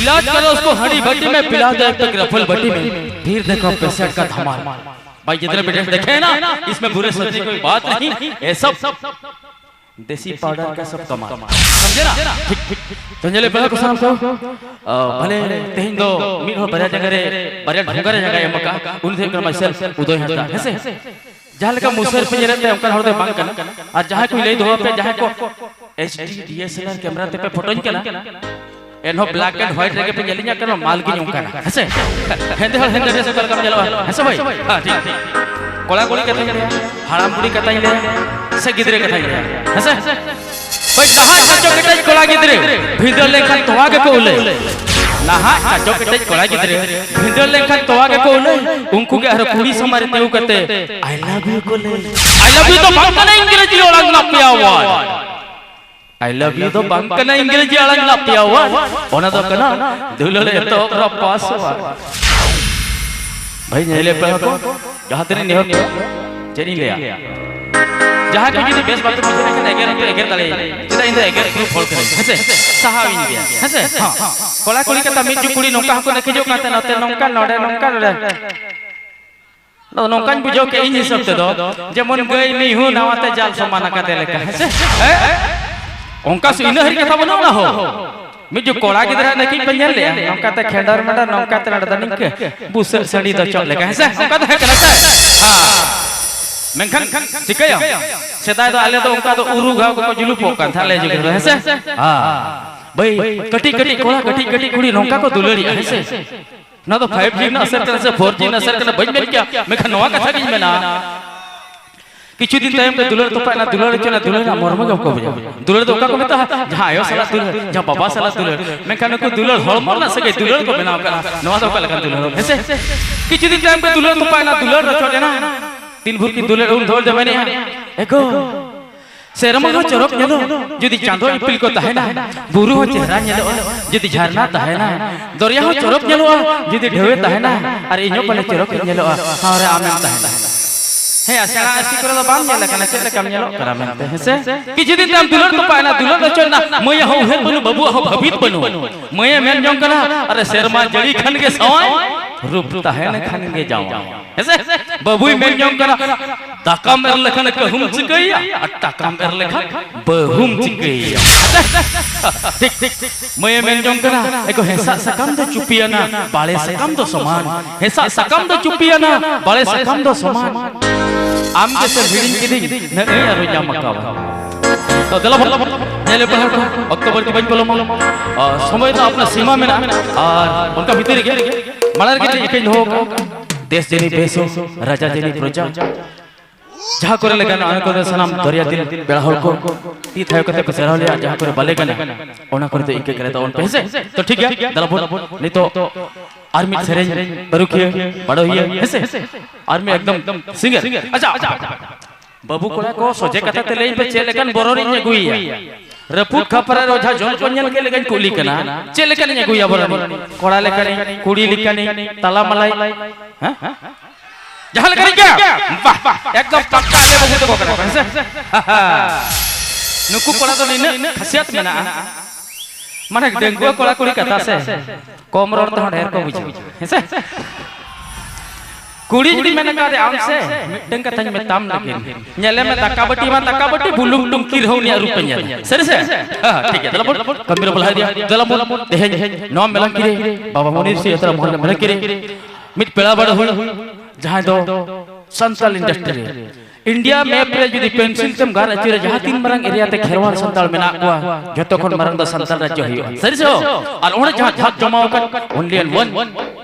इलाज करो उसको हड़ी भट्टी में, पिला दो एक पैक रफल बटी में। फिर देखो पेशेंट का धमाल। भाई जितने पेशेंट देखे हैं ना, इसमें बुरे सच्चे कोई बात नहीं, ये सब देसी पाउडर का सब कमाल। समझे ना? ठीक, ठीक। तो चलिए पहले को साहब को, ᱟ, ᱵᱷᱟᱞᱮ ᱛᱮᱦᱮᱧ ᱫᱚ ᱢᱤᱫ ᱦᱚᱲ ᱵᱟᱨᱭᱟ ᱡᱟᱭᱜᱟ ᱨᱮ, ᱵᱟᱨᱭᱟ ᱰᱷᱚᱸᱜᱟ ᱨᱮ ᱡᱟᱭᱜᱟ ᱮᱢ ᱟᱠᱟᱫ, ᱩᱱᱤ ᱫᱚ ᱦᱩᱭᱩᱜ ᱠᱟᱱᱟ ᱢᱟᱨᱥᱟᱞ ᱩᱫᱚᱭ ᱦᱟᱸᱥᱫᱟ, ᱦᱮᱸ ᱥᱮ? ᱡᱟᱦᱟᱸ ᱞᱮᱠᱟ ᱢᱩᱥᱟᱹᱨ ᱯᱮ ᱧᱮᱞᱮᱫ ᱛᱟᱭᱟ, ᱚᱱᱠᱟᱱ ᱦᱚᱲ ᱫᱚ ᱵᱟᱝ ᱠᱟᱱᱟ᱾ ᱟᱨ ᱡᱟᱦᱟᱸᱭ ᱠᱚ ᱞᱟᱹᱭ ᱫᱚᱦᱚ ᱟᱯᱮ, ᱡᱟᱦᱟᱸᱭ ᱠᱚ HD DSLR camera ᱛᱮᱯᱮ ᱯᱷᱳᱴᱳᱧ ᱠᱟᱱᱟ, ᱮᱱᱦᱚᱸ black and white ᱨᱮᱜᱮ ᱯᱮ ᱧᱮᱞᱤᱧᱟ, ᱠᱟᱨᱚᱱ ᱢᱟᱞ ᱜᱤᱧ ᱚᱱᱠᱟᱱᱟ᱾ ᱦᱮᱸᱥᱮ? ᱦᱮᱸᱫᱮ ᱦᱚᱲ ᱦᱮᱸᱫᱮ dress ᱚᱠᱟ ᱞᱮᱠᱟᱢ ᱧᱮᱞᱚᱜᱼᱟ? ᱦᱮᱸᱥᱮ ᱵᱷᱟᱹᱭ? ᱦᱮᱸ, ᱴᱷᱤᱠ, ᱴᱷᱤᱠ᱾ ᱠᱚᱲᱟ ᱠᱩᱲᱤ ᱠᱟᱛᱷᱟᱧ ᱞᱟᱹᱭᱟ, ᱦᱟᱲᱟᱢ ᱵᱩᱲᱦᱤ ᱠᱟᱛᱷᱟᱧ ᱞᱟᱹᱭᱟ, ᱥᱮ ᱜᱤᱫᱽᱨᱟᱹ ᱠᱟᱛᱷᱟᱧ ᱞᱟᱹᱭᱟ? ᱦᱮᱸᱥᱮ? ᱦᱳᱭ, ᱱᱟᱦᱟᱜ ᱪᱟᱪᱚ ᱠᱮᱴᱮᱡ ᱠᱚᱲᱟ ᱜᱤᱫᱽᱨᱟᱹ ᱵᱷᱤᱸᱫᱟᱹᱲ ᱞᱮᱱᱠᱷᱟᱱ ᱛᱚᱣᱟ ᱜᱮᱠᱚ ᱩᱞᱟᱹᱭ᱾ ᱱᱟᱦᱟᱜ ᱪᱟᱪᱚ ᱠᱮᱴᱮᱡ ᱠᱚᱲᱟ ᱜᱤᱫᱽᱨᱟᱹ ᱵᱷᱤᱸᱫᱟᱹᱲ ᱞᱮᱱᱠᱷᱟᱱ ᱛᱚᱣᱟ ᱜᱮᱠᱚ ᱩᱞᱟᱹᱭ᱾ ᱩᱱᱠᱩ ᱜᱮ ᱟᱨᱦᱚᱸ ᱠᱩᱲᱤ ᱥᱟᱢᱟᱝ ᱨᱮ ᱛᱤᱸᱜᱩ ᱠᱟᱛᱮ "I love you" ᱠᱚ ᱞᱟᱹᱭ᱾ "I love you" ᱫᱚ ᱵᱟᱝ ᱠᱟᱱᱟ ᱤᱝᱨᱮᱡᱤ ᱟᱲᱟᱝ ᱨᱮᱱᱟᱜ ᱯᱮᱭᱟ word᱾ "I love you" ᱫᱚ ᱵᱟᱝ ᱠᱟᱱᱟ ᱤᱝᱨᱮᱡᱤ ᱟᱲᱟᱝ ᱨᱮᱱᱟᱜ ᱯᱮᱭᱟ word᱾ ᱚᱱᱟ ᱫᱚ ᱠᱟᱱᱟ ᱫᱩᱞᱟᱹᱲ ᱮᱛᱚᱦᱚᱵ ᱨᱮ password᱾ ᱵᱷᱟᱹᱭ, ᱧᱮᱞᱮ ᱯᱮ ᱦᱚᱯᱚᱱ, ᱡᱟᱦᱟᱸ ᱛᱤᱱᱟᱹᱜ ᱱᱮᱦᱚᱨ ᱠᱚ, ᱪᱮᱫ ᱤᱧ ᱞᱟᱹᱭᱟ? ᱡᱟᱦᱟᱸᱭ ᱠᱚ ᱡᱩᱫᱤ ᱵᱮᱥ ᱵᱟᱯᱮ ᱵᱩᱡᱷᱟᱹᱣ ᱠᱷᱟᱱ ᱮᱜᱮᱨ ᱦᱚᱸᱯᱮ ᱮᱜᱮᱨ ᱫᱟᱲᱮᱭᱟᱹᱧᱟ᱾ ᱪᱮᱫᱟᱜ, ᱤᱧ ᱫᱚ ᱮᱜᱮᱨ proof ᱦᱚᱲ ᱠᱟᱹᱱᱟᱹᱧ᱾ ᱦᱮᱸᱥᱮ? ᱥᱟᱦᱟᱣᱤᱧ ᱜᱮᱭᱟ᱾ ᱦᱮᱸᱥᱮ? ᱦᱚᱸ᱾ ᱠᱚᱲᱟ ᱠᱩᱲᱤ ᱠᱟᱛᱷᱟ, ᱢᱤᱫ ᱡᱩᱜᱽ ᱠᱩᱲᱤ ᱱᱚᱝᱠᱟ ᱦᱚᱸᱠᱚ ᱱᱮᱠᱷᱮᱡᱚᱜ ᱠᱟᱱ ᱛᱟᱦᱮᱸ, ᱱᱚᱛᱮ ᱱᱚᱝᱠᱟ, ᱱᱚᱰᱮ ᱱᱚᱝᱠᱟ, ᱱᱚᱰᱮ᱾ ᱟᱫᱚ ᱱᱚᱝᱠᱟᱧ ᱵᱩᱡᱷᱟᱹᱣ ᱠᱮᱜᱼᱟ ᱤᱧ ᱦᱤᱥᱟᱹᱵ ᱛᱮᱫᱚ, ᱡᱮᱢᱚᱱ ᱜᱟᱹᱭ ᱢᱤᱦᱩ ᱱᱟᱣᱟ ᱛᱮ ᱡᱟᱞ ᱥᱚᱢᱟᱱ ᱟᱠᱟᱫᱮ ᱞᱮᱠᱟ, ᱦᱮᱸᱥᱮ? ᱦᱮᱸ? ᱚᱱᱠᱟ ᱥᱩ-, ᱤᱱᱟᱹ ᱦᱟᱹᱨᱤᱡ ᱠᱟᱛᱷᱟ ᱵᱟᱹᱱᱩᱜᱼᱟ ᱚᱱᱟ ᱦᱚᱸ᱾ ᱢᱤᱫ ᱡᱩᱜᱽ ᱠᱚᱲᱟ ᱜᱤᱫᱽᱨᱟᱹ ᱱᱟᱹᱠᱤᱡ ᱯᱮ ᱧᱮᱞ ᱞᱮᱜᱼᱟ, ᱱᱚᱝᱠᱟ ᱛᱮ ᱠᱷᱮᱸᱰᱚᱨ ᱢᱮᱸᱰᱚᱨ, ᱱᱚᱝᱠᱟ ᱛᱮ ᱱᱚᱰᱮ ᱫᱚ ᱱᱤᱝᱠᱟᱹ, ᱵᱩᱥᱟᱹᱜ ᱥᱟᱹᱲᱤ ᱫᱚ ᱪᱚᱜ ᱞᱮᱠᱟ, ᱦᱮᱸᱥᱮ? ᱚᱱᱠᱟ ᱫᱚ ᱦᱮᱸ ᱠᱟᱱᱟ ᱥᱮ? ᱦᱮᱸ᱾ ᱢᱮᱱᱠᱷᱟᱱ ᱪᱤᱠᱟᱹᱭᱟᱢ? ᱥᱮᱫᱟᱭ ᱫᱚ ᱟᱞᱮ ᱫᱚ ᱚᱱᱠᱟ ᱫᱚ ᱩᱨᱩ ᱜᱷᱟᱣ ᱠᱚᱠᱚ ᱡᱩᱞᱩᱯᱚᱜ ᱠᱟᱱ ᱛᱟᱦᱮᱸᱫ ᱟᱞᱮ ᱡᱩᱜᱽ ᱨᱮᱫᱚ, ᱦᱮᱸᱥᱮ? ᱦᱮᱸ᱾ ᱵᱷᱟᱹᱭ, ᱠᱟᱹᱴᱤᱡ ᱠᱟᱹᱴᱤᱡ ᱠᱚᱲᱟ, ᱠᱟᱹᱴᱤᱡ ᱠᱟᱹᱴᱤᱡ ᱠᱩᱲᱤ ᱱᱚᱝᱠᱟ ᱠᱚ ᱫᱩᱞᱟᱹᱲᱤᱜᱼᱟ, ᱦᱮᱸᱥᱮ? ᱱᱚᱣᱟ ᱫᱚ five G ᱨᱮᱱᱟᱜ ᱟᱥᱟᱨ ᱠᱟᱱᱟ ᱥᱮ four G ᱨᱮᱱᱟᱜ ᱟᱥᱟᱨ ᱠᱟᱱᱟ ᱵᱟᱹᱧ ᱢᱮᱱ ᱠᱮᱭᱟ, ᱢᱮᱱᱠᱷᱟᱱ ᱱᱚᱣᱟ ᱠᱟᱛᱷᱟ ᱜᱤᱧ ᱢᱮᱱᱟ, ᱠᱤᱪᱷᱩ ᱫᱤᱱ ᱛᱟᱭᱚᱢ ᱛᱮ ᱫᱩᱞᱟᱹᱲ ᱛᱚᱯᱟᱭ ᱮᱱᱟ, ᱫᱩᱞᱟᱹᱲ ᱦᱚᱪᱚ ᱮᱱᱟ, ᱫᱩᱞᱟᱹᱲ ᱨᱮᱱᱟᱜ ᱢᱚᱨᱢᱚ ᱜᱮ ᱵᱟᱠᱚ ᱵᱩᱡᱷᱟᱹᱣᱟ᱾ ᱫᱩᱞᱟᱹᱲ ᱫᱚ ᱚᱠᱟ ᱠᱚ ᱢᱮᱛᱟᱜᱼᱟ? ᱡᱟᱦᱟᱸ ᱟᱭᱳ ᱥᱟᱞᱟᱜ ᱫᱩᱞᱟᱹᱲ, ᱡᱟᱦᱟᱸ ᱵᱟᱵᱟ ᱥᱟᱞᱟᱜ ᱫᱩᱞᱟᱹᱲ, ᱢᱮᱱᱠᱷᱟᱱ ᱱᱩᱠᱩ ᱫᱩᱞᱟᱹᱲ ᱦᱚᱲᱢᱚ ᱨᱮᱱᱟᱜ ᱥᱟᱹᱜᱟᱹᱭ ᱫᱩᱞᱟᱹᱲ ᱠᱚ ᱵᱮᱱᱟᱣ ᱠᱟᱜᱼᱟ᱾ ᱱᱚᱣᱟ ᱫᱚ ᱚᱠᱟ ᱞᱮᱠᱟᱱ ᱫᱩᱞᱟᱹᱲ ᱦᱮᱸᱥᱮ? ᱠᱤᱪᱷᱩ ᱫᱤᱱ ᱛᱟᱭᱚᱢ ᱛᱮ ᱫᱩᱞᱟᱹᱲ ᱛᱚᱯᱟᱭ ᱮᱱᱟ, ᱫᱩᱞᱟᱹᱲ ᱨᱚᱪᱚᱫ ᱮᱱᱟ᱾ ᱛᱤᱱ ᱵᱷᱳᱨ ᱠᱤᱱ ᱫᱩᱞᱟᱹᱲ ᱩᱱ ᱵᱷᱳᱨ ᱫᱚ ᱢᱮᱱᱮᱜᱼᱟ, ᱮᱜᱳ, ᱥᱮᱨᱢᱟ ᱦᱚᱸ ᱪᱚᱨᱚᱠ ᱧᱮᱞᱚᱜ, ᱡᱩᱫᱤ ᱪᱟᱸᱫᱚ ᱤᱯᱤᱞ ᱠᱚ ᱛᱟᱦᱮᱱᱟ᱾ ᱵᱩᱨᱩ ᱦᱚᱸ ᱪᱮᱦᱨᱟ ᱧᱮᱞᱚᱜᱼᱟ, ᱡᱩᱫᱤ ᱡᱷᱟᱨᱱᱟ ᱛᱟᱦᱮᱱᱟ᱾ ᱫᱚᱨᱭᱟ ᱦᱚᱸ ᱪᱚᱨᱚᱠ ᱧᱮᱞᱚᱜᱼᱟ, ᱡᱩᱫᱤ ᱰᱷᱮᱣᱮ ᱛᱟᱦᱮᱱᱟ᱾ ᱟᱨ ᱤᱧ ᱦᱚᱸ ᱯᱟᱞᱮ ᱪᱚᱨᱚᱠ ᱤᱧ ᱧᱮᱞᱚᱜᱼᱟ, ᱥᱟᱶᱨᱮ ᱟᱢᱮᱢ ᱛᱟᱦᱮᱱᱟ᱾ ᱦᱮᱸ, ᱟᱥᱲᱟ ᱟᱹᱨᱥᱤ ᱠᱚᱨᱮ ᱫᱚ ᱵᱟᱢ ᱧᱮᱞ ᱟᱠᱟᱱᱟ, ᱪᱮᱫ ᱞᱮᱠᱟᱢ ᱧᱮᱞᱚᱜ ᱠᱟᱱᱟ ᱢᱮᱱᱛᱮ, ᱦᱮᱸᱥᱮ? ᱠᱤᱪᱷᱩ ᱫᱤᱱ ᱛᱟᱭᱚᱢ ᱫᱩᱞᱟᱹᱲ ᱛᱚᱯᱟᱭᱮᱱᱟ, ᱫᱩᱞᱟᱹᱲ ᱨᱚᱪᱚᱭᱮᱱᱟ, ᱢᱟᱹᱭᱟᱜ ᱦᱚᱸ ᱩᱭᱦᱟᱹᱨ ᱵᱟᱹᱱᱩᱜ, ᱵᱟᱹᱵᱩᱣᱟᱜ ᱦᱚᱸ ᱵᱷᱟᱹᱵᱤᱛ ᱵᱟᱹᱱᱩᱜ᱾ ᱢᱟᱹᱭᱮ ᱢᱮᱱ ᱡᱚᱝ ᱠᱟᱱᱟ, ᱟᱨᱮ ᱥᱮᱨᱢᱟ ᱡᱟᱹᱲᱤ ᱠᱷᱟᱱ ᱜᱮ ᱥᱟᱶᱟᱭ, ᱨᱩᱯ ᱛᱟᱦᱮᱱ ᱠᱷᱟᱱ ᱜᱮ ᱡᱟᱶᱟᱭ᱾ ᱦᱮᱸᱥᱮ? ᱵᱟᱹᱵᱩᱭ ᱢᱮᱱ ᱡᱚᱝ ᱠᱟᱱᱟ, ᱫᱟᱠᱟᱢ ᱮᱨ ᱞᱮᱠᱷᱟᱱ ᱠᱟᱹᱦᱩᱢ ᱪᱤᱠᱟᱹᱭᱟ, ᱟᱨ ᱴᱟᱠᱟᱢ ᱮᱨ ᱞᱮᱠᱷᱟᱱ ᱵᱟᱹᱦᱩᱢ ᱪᱤᱠᱟᱹᱭᱟ᱾ ᱴᱷᱤᱠ, ᱴᱷᱤᱠ, ᱴᱷᱤᱠ᱾ ᱢᱟᱹᱭᱮ ᱢᱮᱱ ᱡᱚᱝ ᱠᱟᱱᱟ, ᱮ ᱜᱳ, ᱦᱮᱸᱥᱟᱜ ᱥᱟᱠᱟᱢ ᱫᱚ ᱪᱩᱯᱤᱭᱟᱱᱟ, ᱵᱟᱲᱮ ᱥᱟᱠᱟᱢ ᱫᱚ ᱥᱚᱢᱟᱱ᱾ ᱦᱮᱸᱥᱟᱜ ᱥᱟᱠᱟᱢ ᱫᱚ ᱪᱩᱯᱤᱭᱟᱱᱟ, ᱵᱟᱲᱮ ᱥᱟᱠᱟᱢ ᱫᱚ ᱥᱚᱢᱟᱱ᱾ ᱟᱢ ᱜᱮᱥᱮᱢ ᱦᱤᱲᱤᱧ ᱠᱤᱫᱤᱧ, ᱱᱟᱹᱜ ᱟᱹᱭ ᱟᱨᱚ ᱧᱟᱢ ᱟᱠᱟᱣᱟ᱾ ᱛᱚ, ᱫᱮᱞᱟ ᱵᱚᱱ᱾ ᱧᱮᱞ ᱯᱟᱲᱦᱟᱣ ᱠᱚ, ᱚᱠᱛᱚ ᱵᱟᱹᱲᱛᱤ ᱵᱟᱹᱧ ᱯᱚᱞᱚᱢᱟ᱾ ᱟᱨ ᱥᱚᱢᱚᱭ ᱫᱚ ᱟᱯᱱᱟᱨ ᱥᱤᱢᱟ ᱢᱮᱱᱟᱜᱼᱟ᱾ ᱟᱨ ᱚᱱᱠᱟ ᱵᱷᱤᱛᱤᱨ ᱨᱮᱜᱮ ᱢᱟᱲᱟᱝ ᱨᱮᱜᱮ ᱤᱠᱟᱹᱧ ᱫᱚᱦᱚ ᱠᱟᱜᱼᱟ, ᱫᱮᱥ ᱡᱟᱹᱱᱤ ᱵᱮᱥ ᱦᱚᱸ, ᱨᱟᱡᱟ ᱡᱟᱹᱱᱤ ᱯᱨᱚᱡᱟ᱾ ᱡᱟᱦᱟᱸ ᱠᱚᱨᱮ ᱞᱮ ᱜᱟᱱᱟ, ᱚᱱᱟ ᱠᱚᱨᱮ ᱥᱟᱱᱟᱢ ᱫᱚᱨᱭᱟ ᱫᱤᱞ ᱯᱮᱲᱟ ᱦᱚᱲ ᱠᱚ ᱛᱤ ᱛᱷᱟᱭᱚ ᱠᱟᱛᱮ ᱠᱚ ᱥᱮᱨᱦᱟᱣ ᱞᱮᱭᱟ᱾ ᱡᱟᱦᱟᱸ ᱠᱚᱨᱮ ᱵᱟᱞᱮ ᱜᱟᱱᱟ, ᱚᱱᱟ ᱠᱚᱨᱮ ᱫᱚ ᱤᱱᱠᱟᱹ ᱜᱮᱞᱮ ᱛᱟᱵᱚᱱ ᱯᱮ, ᱦᱮᱸᱥᱮ? ᱛᱚ ᱴᱷᱤᱠ ᱜᱮᱭᱟ, ᱫᱮᱞᱟ ᱵᱚᱱ ᱱᱤᱛᱚᱜ ᱟᱨ ᱢᱤᱫ ᱥᱮᱨᱮᱧ ᱯᱟᱹᱨᱩᱠᱷᱤᱭᱟᱹ, ᱵᱟᱲᱚᱦᱤᱭᱟᱹ, ᱦᱮᱸᱥᱮ? ᱟᱨ ᱢᱤᱫ ᱮᱠᱫᱚᱢ ᱥᱤᱝᱜᱟᱨ᱾ ᱟᱪᱪᱷᱟ, ᱟᱪᱪᱷᱟ, ᱟᱪᱪᱷᱟ᱾ ᱵᱟᱹᱵᱩ ᱠᱚᱲᱟ ᱠᱚ, ᱥᱚᱡᱷᱮ ᱠᱟᱛᱷᱟ ᱛᱮ ᱞᱟᱹᱭ ᱯᱮ, ᱪᱮᱫ ᱞᱮᱠᱟᱱ ᱵᱚᱨᱚᱱᱤᱧ ᱟᱹᱜᱩᱭᱮᱭᱟ? ᱨᱟᱹᱯᱩᱫ ᱠᱷᱟᱯᱨᱟ ᱨᱮ ᱚᱡᱷᱟ ᱡᱚᱢ ᱠᱚ ᱧᱮᱞ ᱠᱮᱫ ᱞᱮᱠᱟᱧ ᱠᱩᱞᱤ ᱠᱟᱱᱟ, ᱪᱮᱫ ᱞᱮᱠᱟᱱᱤᱧ ᱟᱹᱜᱩᱭᱟ ᱵᱚᱨᱚᱱᱤ? ᱠᱚᱲᱟ ᱞᱮᱠᱟᱱᱤᱧ, ᱠᱩᱲᱤ ᱞᱮᱠᱟᱱᱤᱧ, ᱛᱟᱞᱟ ᱢᱟᱞᱟᱭ? ᱦᱮᱸ? ᱡᱟᱦᱟᱸ ᱞᱮᱠᱟᱱᱤᱡ ᱜᱮ? ᱵᱟᱦ, ᱮᱠᱫᱚᱢ ᱯᱟᱠᱠᱟ ᱟᱞᱮ ᱵᱟᱹᱵᱩ ᱛᱟᱠᱚ ᱠᱟᱱᱟ ᱠᱚ, ᱦᱮᱸ ᱥᱮ? ᱱᱩᱠᱩ ᱠᱚᱲᱟ ᱫᱚ ᱱᱤᱱᱟᱹᱜ ᱠᱷᱟᱥᱤᱭᱟᱛ ᱢᱮᱱᱟᱜᱼᱟ᱾ ᱢᱟᱱᱮ ᱰᱟᱺᱜᱩᱣᱟᱹ ᱠᱚᱲᱟ ᱠᱩᱲᱤ ᱠᱟᱛᱷᱟ ᱥᱮ, ᱠᱚᱢ ᱨᱚᱲ ᱛᱮᱦᱚᱸ ᱰᱷᱮᱨ ᱠᱚ ᱵᱩᱡᱷᱟᱹᱣᱟ, ᱦᱮᱸ ᱥᱮ? ᱠᱩᱲᱤ ᱡᱩᱫᱤ ᱢᱮᱱ ᱠᱟᱫᱮ ᱟᱢ ᱥᱮ, ᱢᱤᱫᱴᱟᱝ ᱠᱟᱛᱷᱟᱧ ᱢᱮᱛᱟᱢ ᱞᱟᱹᱜᱤᱫ, ᱧᱮᱞᱮ ᱢᱮ ᱫᱟᱠᱟ ᱵᱟᱹᱴᱤ ᱢᱟ ᱫᱟᱠᱟ ᱵᱟᱹᱴᱤ, ᱵᱩᱞᱩᱝ ᱴᱩᱝᱠᱤ ᱨᱮᱦᱚᱸ ᱩᱱᱤᱭᱟᱜ ᱨᱩᱯᱮ ᱧᱮᱞᱟ᱾ ᱥᱟᱹᱨᱤ ᱥᱮ? ᱦᱮᱸ, ᱴᱷᱤᱠ ᱜᱮᱭᱟ, ᱛᱟᱦᱞᱮ ᱵᱚᱱ ᱠᱟᱹᱢᱤ ᱨᱮ ᱵᱚᱱ ᱞᱟᱦᱟ ᱤᱫᱤᱭᱟ᱾ ᱫᱮᱞᱟ ᱵᱚᱱ ᱛᱮᱦᱮᱧ ᱱᱚᱣᱟ ᱢᱮᱞᱟᱝᱠᱤ ᱨᱮ ᱵᱟᱵᱟ ᱢᱚᱱᱤᱨ ᱥᱤᱝ ᱟᱛᱨᱟ ᱢᱚᱦᱚᱞ ᱢᱮᱞᱟᱝᱠᱤ ᱨᱮ ᱢᱤᱫ ᱯᱮᱲᱟ ᱵᱟᱲᱟ ᱦᱩᱭ, ᱡᱟᱦᱟᱸᱭ ᱫᱚ ᱥᱟᱱᱛᱟᱞ ᱤᱱᱰᱟᱥᱴᱨᱤ ᱨᱮ ᱤᱱᱰᱤᱭᱟ ᱢᱮᱯ ᱨᱮ ᱡᱩᱫᱤ ᱯᱮᱱᱥᱤᱞ ᱛᱮᱢ ᱜᱟᱨ ᱟᱹᱪᱩᱨᱟ, ᱡᱟᱦᱟᱸ ᱛᱤᱱ ᱢᱟᱨᱟᱝ ᱮᱨᱤᱭᱟ ᱛᱮ ᱠᱷᱮᱨᱣᱟᱲ ᱥᱟᱱᱛᱟᱲ ᱢᱮᱱᱟᱜ ᱠᱚᱣᱟ, ᱡᱷᱚᱛᱚ ᱠᱷᱚᱱ ᱢᱟᱨᱟᱝ ᱫᱚ ᱥᱟᱱᱛᱟᱲ ᱨᱟᱡᱽᱡᱚ ᱦᱩᱭᱩᱜᱼᱟ᱾ ᱥᱟᱹᱨᱤ ᱥᱮ ᱵᱟᱝ? ᱟᱨ ᱚᱸᱰᱮ ᱡᱟᱦᱟᱸ ᱡᱷᱟᱸᱠ ᱡᱚᱢᱟᱣ ᱟᱠᱟᱱ only and one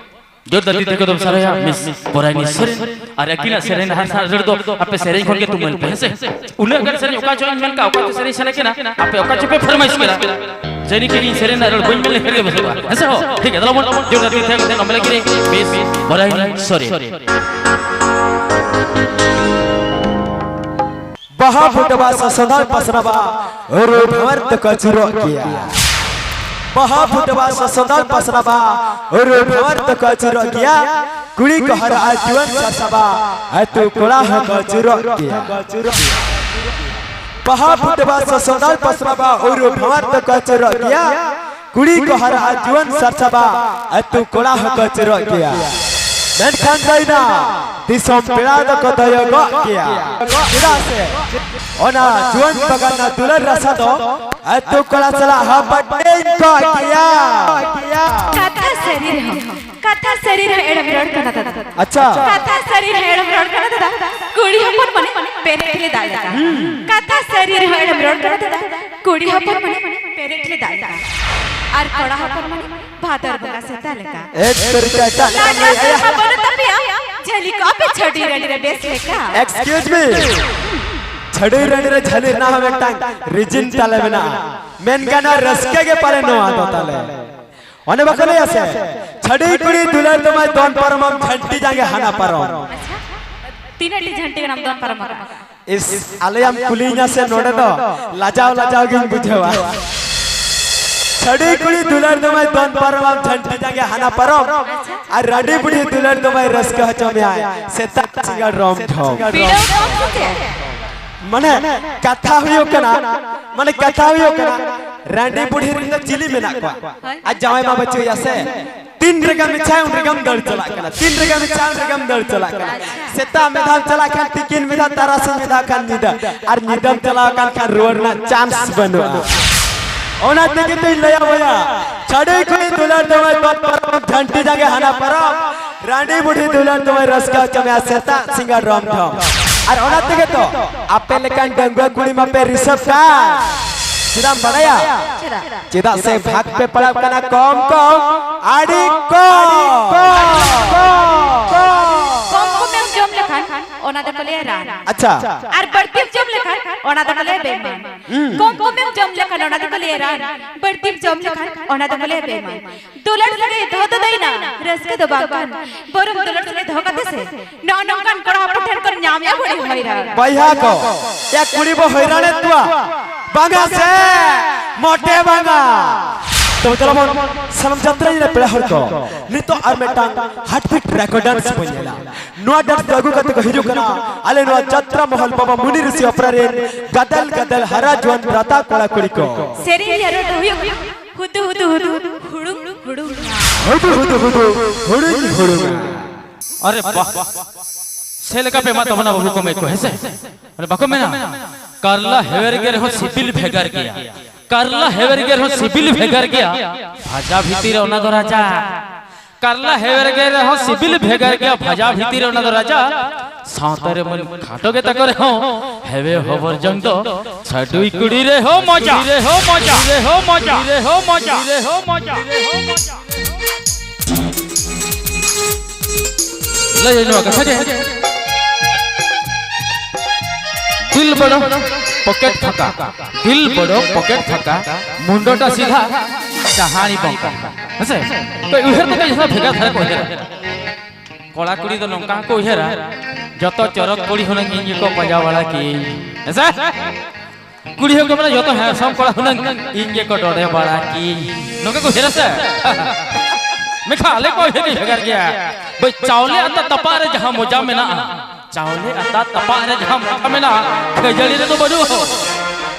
ᱡᱳᱨᱫᱟᱨ ᱛᱤ ᱛᱮᱠᱚ ᱫᱚᱢ ᱥᱟᱨᱦᱟᱣᱟ ᱢᱤᱥ ᱵᱚᱨᱟᱭᱱᱤ ᱥᱚᱨᱮᱱ᱾ ᱟᱨ ᱟᱹᱠᱤᱱᱟᱜ ᱥᱮᱨᱮᱧ ᱦᱟᱨ ᱥᱟᱨ ᱨᱟᱹᱲ ᱫᱚ ᱟᱯᱮ ᱥᱮᱨᱮᱧ ᱠᱷᱚᱱ ᱜᱮ ᱛᱩᱢᱟᱹᱞ ᱯᱮ, ᱦᱮᱸ ᱥᱮ? ᱩᱱᱟᱹᱜ ᱜᱟᱱ ᱥᱮᱨᱮᱧ ᱚᱠᱟ ᱪᱚ ᱤᱧ ᱢᱮᱱ ᱠᱟᱜ, ᱚᱠᱟ ᱪᱚ ᱥᱮᱨᱮᱧ ᱥᱟᱱᱟ ᱠᱤᱱᱟ, ᱟᱯᱮ ᱚᱠᱟ ᱪᱚ ᱯᱮ ᱯᱷᱚᱨᱢᱟᱭᱤᱥ ᱠᱮᱫᱟ᱾ ᱡᱟᱹᱱᱤ ᱠᱤ ᱤᱧ ᱥᱮᱨᱮᱧ ᱨᱮᱱᱟᱜ ᱨᱟᱹᱲ ᱵᱟᱹᱧ ᱢᱮᱱ ᱞᱮᱠᱷᱟᱱ ᱜᱮ ᱵᱮᱥᱚᱜᱼᱟ, ᱦᱮᱸ ᱥᱮ ᱦᱚ? ᱴᱷᱤᱠ ᱜᱮᱭᱟ, ᱛᱟᱦᱞᱮ ᱵᱚᱱ ᱡᱳᱨ ᱠᱟᱛᱮ ᱛᱟᱦᱮᱸ ᱠᱟᱛᱮ ᱱᱚᱢᱮ ᱞᱟᱹᱜᱤᱫ ᱨᱮ ᱵᱮᱥ ᱵᱚᱨᱟᱭ ᱥᱚᱨᱮ᱾ ᱵᱟᱦᱟ ᱯᱷᱩᱴᱵᱟ ᱥᱟᱥᱚᱱᱟᱞ ᱯᱟᱥᱱᱟᱵᱟ ᱨᱩ ᱵᱷᱟᱶᱟᱨ ᱛᱮᱠᱚ ᱟᱹᱪᱩᱨᱚᱜ ᱜᱮᱭᱟ᱾ ᱵᱟᱦᱟ ᱯᱷᱩᱴᱵᱟ ᱥᱟᱥᱚᱱᱟᱞ ᱯᱟᱥᱱᱟᱵᱟ ᱨᱩ ᱵᱷᱟᱶᱟᱨ ᱛᱮᱠᱚ ᱟᱹᱪᱩᱨᱚᱜ ᱜᱮᱭᱟ᱾ ᱠᱩᱲᱤ ᱠᱚ ᱦᱟᱨᱟᱜᱼᱟ ᱡᱩᱣᱟᱹᱱ ᱥᱟᱥᱟᱵᱟ, ᱟᱹᱛᱩ ᱠᱚᱲᱟ ᱦᱚᱸᱠᱚ ᱟᱹᱪᱩᱨᱚᱜ ᱜᱮᱭᱟ᱾ ᱵᱟᱦᱟ ᱯᱷᱩᱴᱵᱟ ᱥᱟᱥᱚᱱᱟᱞ ᱯᱟᱥᱱᱟᱵᱟ ᱨᱩ ᱵᱷᱟᱶᱟᱨ ᱛᱮᱠᱚ ᱟᱹᱪᱩᱨᱚᱜ ᱜᱮᱭᱟ᱾ ᱠᱩᱲᱤ ᱠᱚ ᱦᱟᱨᱟᱜᱼᱟ ᱡᱩᱣᱟᱹᱱ ᱥᱟᱨᱥᱟᱵᱟ, ᱟᱹᱛᱩ ᱠᱚᱲᱟ ᱦᱚᱸᱠᱚ ᱟᱹᱪᱩᱨᱚᱜ ᱜᱮᱭᱟ᱾ ᱢᱮᱱᱠᱷᱟᱱ ᱫᱟᱹᱭᱱᱟ ᱫᱤᱥᱚᱢ ᱯᱮᱲᱟ ᱫᱚᱠᱚ ᱫᱚᱭᱚᱜᱚᱜ ᱜᱮᱭᱟ᱾ ᱪᱮᱫᱟᱜ ᱥᱮ ᱚᱱᱟ ᱡᱩᱣᱟᱹᱱ ᱵᱟᱜᱟᱱ ᱨᱮᱱᱟᱜ ᱫᱩᱞᱟᱹᱲ ᱨᱟᱥᱟ ᱫᱚ ᱟᱹᱛᱩ ᱠᱚᱲᱟ ᱥᱟᱞᱟᱜ ᱦᱟᱯᱟᱴᱤᱧ ᱠᱚᱜ ᱜᱮᱭᱟ᱾ ᱠᱟᱛᱷᱟ ᱥᱟᱹᱨᱤ ᱨᱮᱦᱚᱸ, ᱠᱟᱛᱷᱟ ᱥᱟᱹᱨᱤ ᱨᱮᱦᱚᱸ ᱮᱲᱮᱢ ᱨᱚᱲ ᱠᱟᱱᱟ ᱫᱟᱫᱟ᱾ ᱟᱪᱪᱷᱟ, ᱠᱟᱛᱷᱟ ᱥᱟᱹᱨᱤ ᱨᱮᱦᱚᱸ ᱮᱲᱮᱢ ᱨᱚᱲ ᱠᱟᱱᱟ ᱫᱟᱫᱟ, ᱠᱩᱲᱤ ᱦᱚᱯᱚᱱ ᱢᱟᱱᱮ ᱯᱮᱨᱮᱡ ᱨᱮ ᱫᱟᱜ ᱞᱮᱠᱟ᱾ ᱠᱟᱛᱷᱟ ᱥᱟᱹᱨᱤ ᱨᱮᱦᱚᱸ ᱮᱲᱮᱢ ᱨᱚᱲ ᱠᱟᱱᱟ ᱫᱟᱫᱟ, ᱠᱩᱲᱤ ᱦᱚᱯᱚᱱ ᱢᱟᱱᱮ ᱯᱮᱨᱮᱡ ᱨᱮ ᱫᱟᱜ ᱞᱮᱠᱟ᱾ ᱟᱨ ᱠᱚᱲᱟ ᱦᱚᱯᱚᱱ ᱢᱟᱱᱮ ᱵᱷᱟᱫᱚᱨ ᱵᱚᱸᱜᱟ ᱥᱮᱛᱟ ᱞᱮᱠᱟ᱾ ᱮᱠ ᱛᱚᱨᱤᱠᱟ ᱮᱴᱟᱜ ᱞᱮᱠᱟᱢ ᱞᱟᱡᱟᱣ ᱞᱟᱹᱭᱮᱜᱼᱟ᱾ ᱥᱚᱨᱢᱟ ᱵᱟᱹᱱᱩᱜ ᱛᱟᱯᱮᱭᱟ, ᱡᱷᱟᱹᱞᱤ ᱠᱚᱜᱼᱟ ᱯᱮ ᱪᱷᱟᱹᱰᱩᱭ ᱨᱟᱺᱰᱤ ᱨᱮ ᱵᱮᱥ ᱞᱮᱠᱟ᱾ Excuse me, ᱪᱷᱟᱹᱰᱩᱭ ᱨᱟᱺᱰᱤ ᱨᱮ ᱡᱷᱟᱹᱞᱤ ᱨᱮᱱᱟᱜ ᱦᱚᱸ ᱢᱤᱫᱴᱟᱝ reason ᱛᱟᱞᱮ ᱢᱮᱱᱟᱜᱼᱟ᱾ ᱢᱮᱱ ᱜᱟᱱᱚᱜᱼᱟ, ᱨᱟᱹᱥᱠᱟᱹ ᱜᱮ ᱯᱟᱞᱮ ᱱᱚᱣᱟ ᱫᱚ ᱛᱟᱞᱮ᱾ ᱚᱱᱮ ᱵᱟᱠᱚ ᱞᱟᱹᱭᱟ ᱥᱮ, ᱪᱷᱟᱹᱰᱩᱭ ᱠᱩᱲᱤ ᱫᱩᱞᱟᱹᱲ ᱫᱚᱢᱟᱭ ᱫᱚᱱ ᱯᱟᱨᱚᱢᱟᱢ, ᱡᱷᱟᱹᱱᱴᱤ ᱡᱟᱸᱜᱮ ᱦᱟᱱᱟ ᱯᱟᱨᱚᱢ᱾ ᱟᱪᱪᱷᱟ, ᱛᱤᱱᱟᱹᱜ ᱴᱤ ᱡᱷᱟᱹᱱᱴᱤ ᱜᱟᱱᱮᱢ ᱫᱚᱱ ᱯᱟᱨᱚᱢ ᱟᱠᱟᱫᱼᱟ? ᱤᱥ, ᱟᱞᱮᱭᱟᱢ ᱠᱩᱞᱤᱧᱟ ᱥᱮ ᱱᱚᱰᱮ ᱫᱚ ᱞᱟᱡᱟᱣ ᱞᱟᱡᱟᱣ ᱜᱤᱧ ᱵᱩᱡᱷᱟᱹᱣᱟ᱾ ᱪᱷᱟᱹᱰᱩᱭ ᱠᱩᱲᱤ ᱫᱩᱞᱟᱹᱲ ᱫᱚᱢᱟᱭ ᱫᱚᱱ ᱯᱟᱨᱚᱢᱟᱢ, ᱡᱷᱟᱹᱱᱴᱤ ᱡᱟᱸᱜᱮ ᱦᱟᱱᱟ ᱯᱟᱨᱚᱢ, ᱟᱨ ᱨᱟᱺᱰᱤ ᱵᱩᱰᱷᱤ ᱫᱩᱞᱟᱹᱲ ᱫᱚᱢᱟᱭ ᱨᱟᱹᱥᱠᱟᱹ ᱦᱚᱪᱚ ᱢᱮᱭᱟᱭ ᱥᱮᱛᱟᱜ ᱥᱤᱸᱜᱟᱲ ᱨᱚᱢ ᱡᱷᱚᱢ᱾ ᱵᱤᱲᱟᱹᱣ ᱠᱚᱢ ᱥᱮ ᱪᱮᱫ? ᱢᱟᱱᱮ, ᱠᱟᱛᱷᱟ ᱦᱩᱭᱩᱜ ᱠᱟᱱᱟ, ᱢᱟᱱᱮ, ᱠᱟᱛᱷᱟ ᱦᱩᱭᱩᱜ ᱠᱟᱱᱟ, ᱨᱟᱺᱰᱤ ᱵᱩᱰᱷᱤ ᱨᱮᱱ ᱫᱚ ᱪᱤᱞᱤ ᱢᱮᱱᱟᱜ ᱠᱚᱣᱟ? ᱦᱳᱭ᱾ ᱟᱨ ᱡᱟᱶᱟᱭ ᱢᱟ ᱵᱟᱹᱪᱩᱜ ᱮᱭᱟ ᱥᱮ᱾ ᱛᱤᱱ ᱨᱮᱜᱮᱢ ᱤᱪᱪᱷᱟᱭᱟ, ᱩᱱ ᱨᱮᱜᱮᱢ ᱫᱟᱹᱲ ᱪᱟᱞᱟᱜ ᱠᱟᱱᱟ, ᱛᱤᱱ ᱨᱮᱜᱮᱢ ᱤᱪᱪᱷᱟᱭᱟ, ᱩᱱ ᱨᱮᱜᱮᱢ ᱫᱟᱹᱲ ᱪᱟᱞᱟᱜ ᱠᱟᱱᱟ᱾ ᱟᱪᱪᱷᱟ᱾ ᱥᱮᱛᱟᱜ ᱢᱤᱫ ᱫᱷᱟᱣ ᱪᱟᱞᱟᱜ ᱠᱷᱟᱱ ᱛᱤᱠᱤᱱ, ᱢᱤᱫ ᱫᱷᱟᱣ ᱛᱟᱨᱟᱥᱤᱧ, ᱢᱤᱫ ᱫᱷᱟᱣ ᱠᱷᱟᱱ ᱧᱤᱫᱟᱹ, ᱟᱨ ᱧᱤᱫᱟᱹᱢ ᱪᱟᱞᱟᱣ ᱟᱠᱟᱱ ᱠᱷᱟᱱ ᱨᱩᱣᱟᱹᱲ ᱨᱮᱱᱟᱜ chance ᱵᱟᱹᱱᱩᱜᱼᱟ᱾ ᱚᱱᱟ ᱛᱮᱜᱮ ᱛᱚᱧ ᱞᱟᱹᱭᱟ ᱵᱚᱭᱦᱟ, ᱪᱷᱟᱹᱰᱩᱭ ᱠᱩᱲᱤ ᱫᱩᱞᱟᱹᱲ ᱫᱚᱢᱟᱭ ᱫᱚᱱ ᱯᱟᱨᱚᱢ, ᱡᱷᱟᱹᱱᱴᱤ ᱡᱟᱸᱜᱮ ᱦᱟᱱᱟ ᱯᱟᱨᱚᱢ, ᱨᱟᱺᱰᱤ ᱵᱩᱰᱷᱤ ᱫᱩᱞᱟᱹᱲ ᱫᱚᱢᱟᱭ ᱨᱟᱹᱥᱠᱟᱹ ᱦᱚᱪᱚ ᱢᱮᱭᱟ ᱥᱮᱛᱟᱜ ᱥᱤᱸᱜᱟᱲ ᱨᱚᱢ ᱡᱷᱚᱢ᱾ ᱟᱨ ᱚᱱᱟ ᱛᱮᱜᱮ ᱛᱚ ᱟᱯᱮ ᱞᱮᱠᱟᱱ ᱰᱟᱺᱜᱩᱣᱟᱹ ᱠᱩᱲᱤ ᱢᱟᱯᱮ ᱨᱤᱥᱟᱹᱵ ᱠᱟᱱ᱾ ᱪᱮᱫᱟᱜ ᱮᱢ ᱵᱟᱲᱟᱭᱟ? ᱪᱮᱫᱟᱜ? ᱪᱮᱫᱟᱜ ᱥᱮ ᱵᱷᱟᱜᱽ ᱯᱮ ᱯᱟᱲᱟᱣ ᱠᱟᱱᱟ ᱠᱚᱢ ᱠᱚᱢ, ᱟᱹᱰᱤ ᱠᱚᱢ᱾ ᱠᱚᱢ ᱠᱚᱢᱮᱢ ᱡᱚᱢ ᱞᱮᱠᱷᱟᱱ ᱚᱱᱟ ᱫᱚᱠᱚ ᱞᱟᱹᱭᱟ ᱨᱟᱱ᱾ ᱟᱪᱪᱷᱟ᱾ ᱟᱨ ᱵᱟᱹᱲᱛᱤᱢ ᱡᱚᱢ ᱞᱮᱠᱷᱟᱱ ᱚᱱᱟ ᱫᱚᱠᱚ ᱞᱟᱹᱭᱟ ᱵᱮᱢᱟᱨ᱾ ᱦᱩᱸ᱾ ᱠᱚᱢ ᱠᱚᱢᱮᱢ ᱡᱚᱢ ᱞᱮᱠᱷᱟᱱ ᱚᱱᱟ ᱫᱚᱠᱚ ᱞᱟᱹᱭᱟ ᱨᱟᱱ, ᱵᱟᱹᱲᱛᱤᱢ ᱡᱚᱢ ᱞᱮᱠᱷᱟᱱ ᱚᱱᱟ ᱫᱚᱠᱚ ᱞᱟᱹᱭᱟ ᱵᱮᱢᱟᱨ᱾ ᱫᱩᱞᱟᱹᱲ ᱥᱟᱹᱜᱟᱹᱭ ᱫᱚᱦᱚ ᱫᱚ ᱫᱟᱹᱭᱱᱟ, ᱨᱟᱹᱥᱠᱟᱹ ᱫᱚ ᱵᱟᱝ ᱠᱟᱱ᱾ ᱵᱚᱨᱚᱝ ᱫᱩᱞᱟᱹᱲ ᱥᱟᱹᱜᱟᱹᱭ ᱫᱚᱦᱚ ᱠᱟᱛᱮ ᱥᱮ ᱱᱚᱜᱼᱚ ᱱᱚᱝᱠᱟᱱ ᱠᱚᱲᱟ ᱦᱚᱯᱚᱱ ᱴᱷᱮᱱ ᱠᱷᱚᱱ ᱧᱟᱢᱮᱜᱼᱟ ᱵᱚᱲᱤ ᱦᱚᱭᱨᱟᱱ᱾ ᱵᱚᱭᱦᱟ ᱠᱚ, ᱭᱟ ᱠᱩᱲᱤ ᱵᱚ ᱦᱚᱭᱨᱟᱱᱮᱫ ᱠᱚᱣᱟ? ᱵᱟᱝᱟ ᱥᱮ, ᱢᱚᱴᱮ ᱵᱟᱝᱟ᱾ ᱛᱚᱵᱮ ᱪᱚᱞᱚ ᱵᱚᱱ ᱥᱟᱱᱟᱢ ᱡᱟᱛᱨᱟ ᱧᱮᱞ ᱯᱮᱲᱟ ᱦᱚᱲ ᱠᱚ, ᱱᱤᱛᱚᱜ ᱟᱨ ᱢᱤᱫᱴᱟᱝ heartbeat record dance ᱵᱚᱱ ᱧᱮᱞᱟ᱾ ᱱᱚᱣᱟ dance ᱫᱚ ᱟᱹᱜᱩ ᱠᱟᱛᱮ ᱠᱚ ᱦᱤᱡᱩᱜ ᱠᱟᱱᱟ ᱟᱞᱮ ᱱᱚᱣᱟ ᱡᱟᱛᱨᱟ ᱢᱚᱦᱚᱞ ᱵᱟᱵᱟ ᱢᱩᱱᱤ ᱨᱤᱥᱤ ᱚᱯᱮᱨᱟ ᱨᱮᱱ ᱜᱟᱫᱮᱞ ᱜᱟᱫᱮᱞ ᱦᱟᱨᱟ ᱡᱩᱣᱟᱹᱱ ᱵᱨᱟᱛᱟ ᱠᱚᱲᱟ ᱠᱩᱲᱤ ᱠᱚ᱾ ᱥᱮᱨᱮᱧ ᱨᱮᱭᱟᱜ ᱨᱚᱲ ᱫᱚ ᱦᱩᱭᱩᱜ ᱠᱟᱱᱟ ᱦᱩᱫᱩ ᱦᱩᱫᱩ ᱦᱩᱫᱩ ᱦᱩᱫᱩ, ᱦᱩᱲᱩᱝ ᱦᱩᱲᱩᱝ᱾ ᱦᱩᱫᱩ ᱦᱩᱫᱩ ᱦᱩᱫᱩ, ᱦᱩᱲᱩᱝ ᱦᱩᱲᱩᱝ᱾ ᱟᱨᱮ ᱵᱟᱦ, ᱪᱮᱫ ᱞᱮᱠᱟ ᱯᱮ ᱮᱢᱟᱜ ᱛᱟᱵᱚᱱᱟ ᱵᱟᱹᱵᱩ ᱠᱚ ᱢᱟᱹᱭ ᱠᱚ, ᱦᱮᱸ ᱥᱮ? ᱢᱟᱱᱮ ᱵᱟᱠᱚ ᱢᱮᱱᱟ, ᱠᱟᱨᱞᱟ ᱦᱮᱣᱮᱨ ᱜᱮ ᱨᱮᱦᱚᱸ ᱥᱤᱵᱤᱞ ᱵᱷᱮᱜᱟᱨ ᱜᱮᱭᱟ᱾ ᱠᱟᱨᱞᱟ ᱦᱮᱣᱮᱨ ᱜᱮ ᱨᱮᱦᱚᱸ ᱥᱤᱵᱤᱞ ᱵᱷᱮᱜᱟᱨ ᱜᱮᱭᱟ᱾ ᱵᱷᱟᱡᱟ ᱵᱷᱤᱛᱤᱨ ᱨᱮ ᱚᱱᱟ ᱫᱚ ᱨᱟᱡᱟ᱾ ᱠᱟᱨᱞᱟ ᱦᱮᱣᱮᱨ ᱜᱮ ᱨᱮᱦᱚᱸ ᱥᱤᱵᱤᱞ ᱵᱷᱮᱜᱟᱨ ᱜᱮᱭᱟ ᱵᱷᱟᱡᱟ ᱵᱷᱤᱛᱤᱨ ᱨᱮ ᱚᱱᱟ ᱫᱚ ᱨᱟᱡᱟ᱾ ᱥᱟᱶᱛᱟ ᱨᱮ ᱢᱟᱹᱱ ᱠᱷᱟᱴᱚ ᱜᱮ ᱛᱟᱠᱚ ᱨᱮᱦᱚᱸ ᱦᱮᱣᱮ ᱦᱚᱵᱚᱨ ᱡᱚᱝ ᱫᱚ ᱥᱟᱹᱰᱩᱭ ᱠᱩᱲᱤ ᱨᱮᱦᱚᱸ ᱢᱚᱡᱟ᱾ ᱨᱮᱦᱚᱸ ᱢᱚᱡᱟ᱾ ᱨᱮᱦᱚᱸ ᱢᱚᱡᱟ᱾ ᱨᱮᱦᱚᱸ ᱢᱚᱡᱟ᱾ ᱞᱟᱹᱭ ᱱᱚᱣᱟ ᱠᱟᱛᱷᱟ ᱜᱮ᱾ ᱫᱤᱞ ᱵᱚᱲᱚ ᱯᱚᱠᱮᱴ ᱯᱷᱟᱸᱠᱟ, ᱫᱤᱞ ᱵᱚᱲᱚ ᱯᱚᱠᱮᱴ ᱯᱷᱟᱸᱠᱟ, ᱢᱩᱱᱰᱚᱴᱟ ᱥᱤᱫᱷᱟ ᱰᱟᱦᱟᱲᱤ ᱵᱚᱝᱠᱟ᱾ ᱦᱮᱸᱥᱮ? ᱠᱚᱭ ᱩᱭᱦᱟᱹᱨ ᱛᱮ ᱠᱟᱹᱡ ᱵᱷᱮᱜᱟᱨ ᱫᱷᱟᱨᱟ ᱠᱚ ᱩᱭᱦᱟᱹᱨᱟ᱾ ᱠᱚᱲᱟ ᱠᱩᱲᱤ ᱫᱚ ᱱᱚᱝᱠᱟ ᱦᱚᱸᱠᱚ ᱩᱭᱦᱟᱹᱨᱟ, ᱡᱚᱛᱚ ᱪᱚᱨᱚᱠ ᱠᱩᱲᱤ ᱦᱩᱱᱟᱹᱝ ᱤᱧ ᱜᱮᱠᱚ ᱯᱟᱸᱡᱟ ᱵᱟᱲᱟ ᱠᱤᱧ᱾ ᱦᱮᱸᱥᱮ? ᱠᱩᱲᱤ ᱦᱚᱸᱠᱚ ᱢᱮᱱᱟ, ᱡᱚᱛᱚ ᱦᱮᱸᱰᱥᱟᱢ ᱠᱚᱲᱟ ᱦᱩᱱᱟᱹᱝ ᱤᱧ ᱜᱮᱠᱚ ᱰᱚᱰᱮ ᱵᱟᱲᱟ ᱠᱤᱧ᱾ ᱱᱚᱝᱠᱟ ᱠᱚ ᱩᱭᱦᱟᱹᱨᱟ ᱥᱮ? ᱢᱮᱱᱠᱷᱟᱱ ᱟᱞᱮ ᱠᱚ ᱩᱭᱦᱟᱹᱨ ᱫᱚ ᱵᱷᱮᱜᱟᱨ ᱜᱮᱭᱟ᱾ ᱵᱷᱟᱹᱭ, ᱪᱟᱣᱞᱮ ᱟᱛᱟ ᱛᱟᱯᱟᱜ ᱨᱮ ᱡᱟᱦᱟᱸ ᱢᱚᱡᱟ ᱢᱮᱱᱟᱜᱼᱟ, ᱪᱟᱣᱞᱮ ᱟᱛᱟ ᱛᱟᱯᱟᱜ ᱨᱮ ᱡᱟᱦᱟᱸ ᱢᱚᱡᱟ ᱢᱮᱱᱟᱜᱼᱟ, ᱠᱷᱟᱹᱡᱟᱹᱲᱤ ᱨᱮᱫᱚ ᱵᱟᱹᱱᱩᱜᱼᱟ ᱦᱳ᱾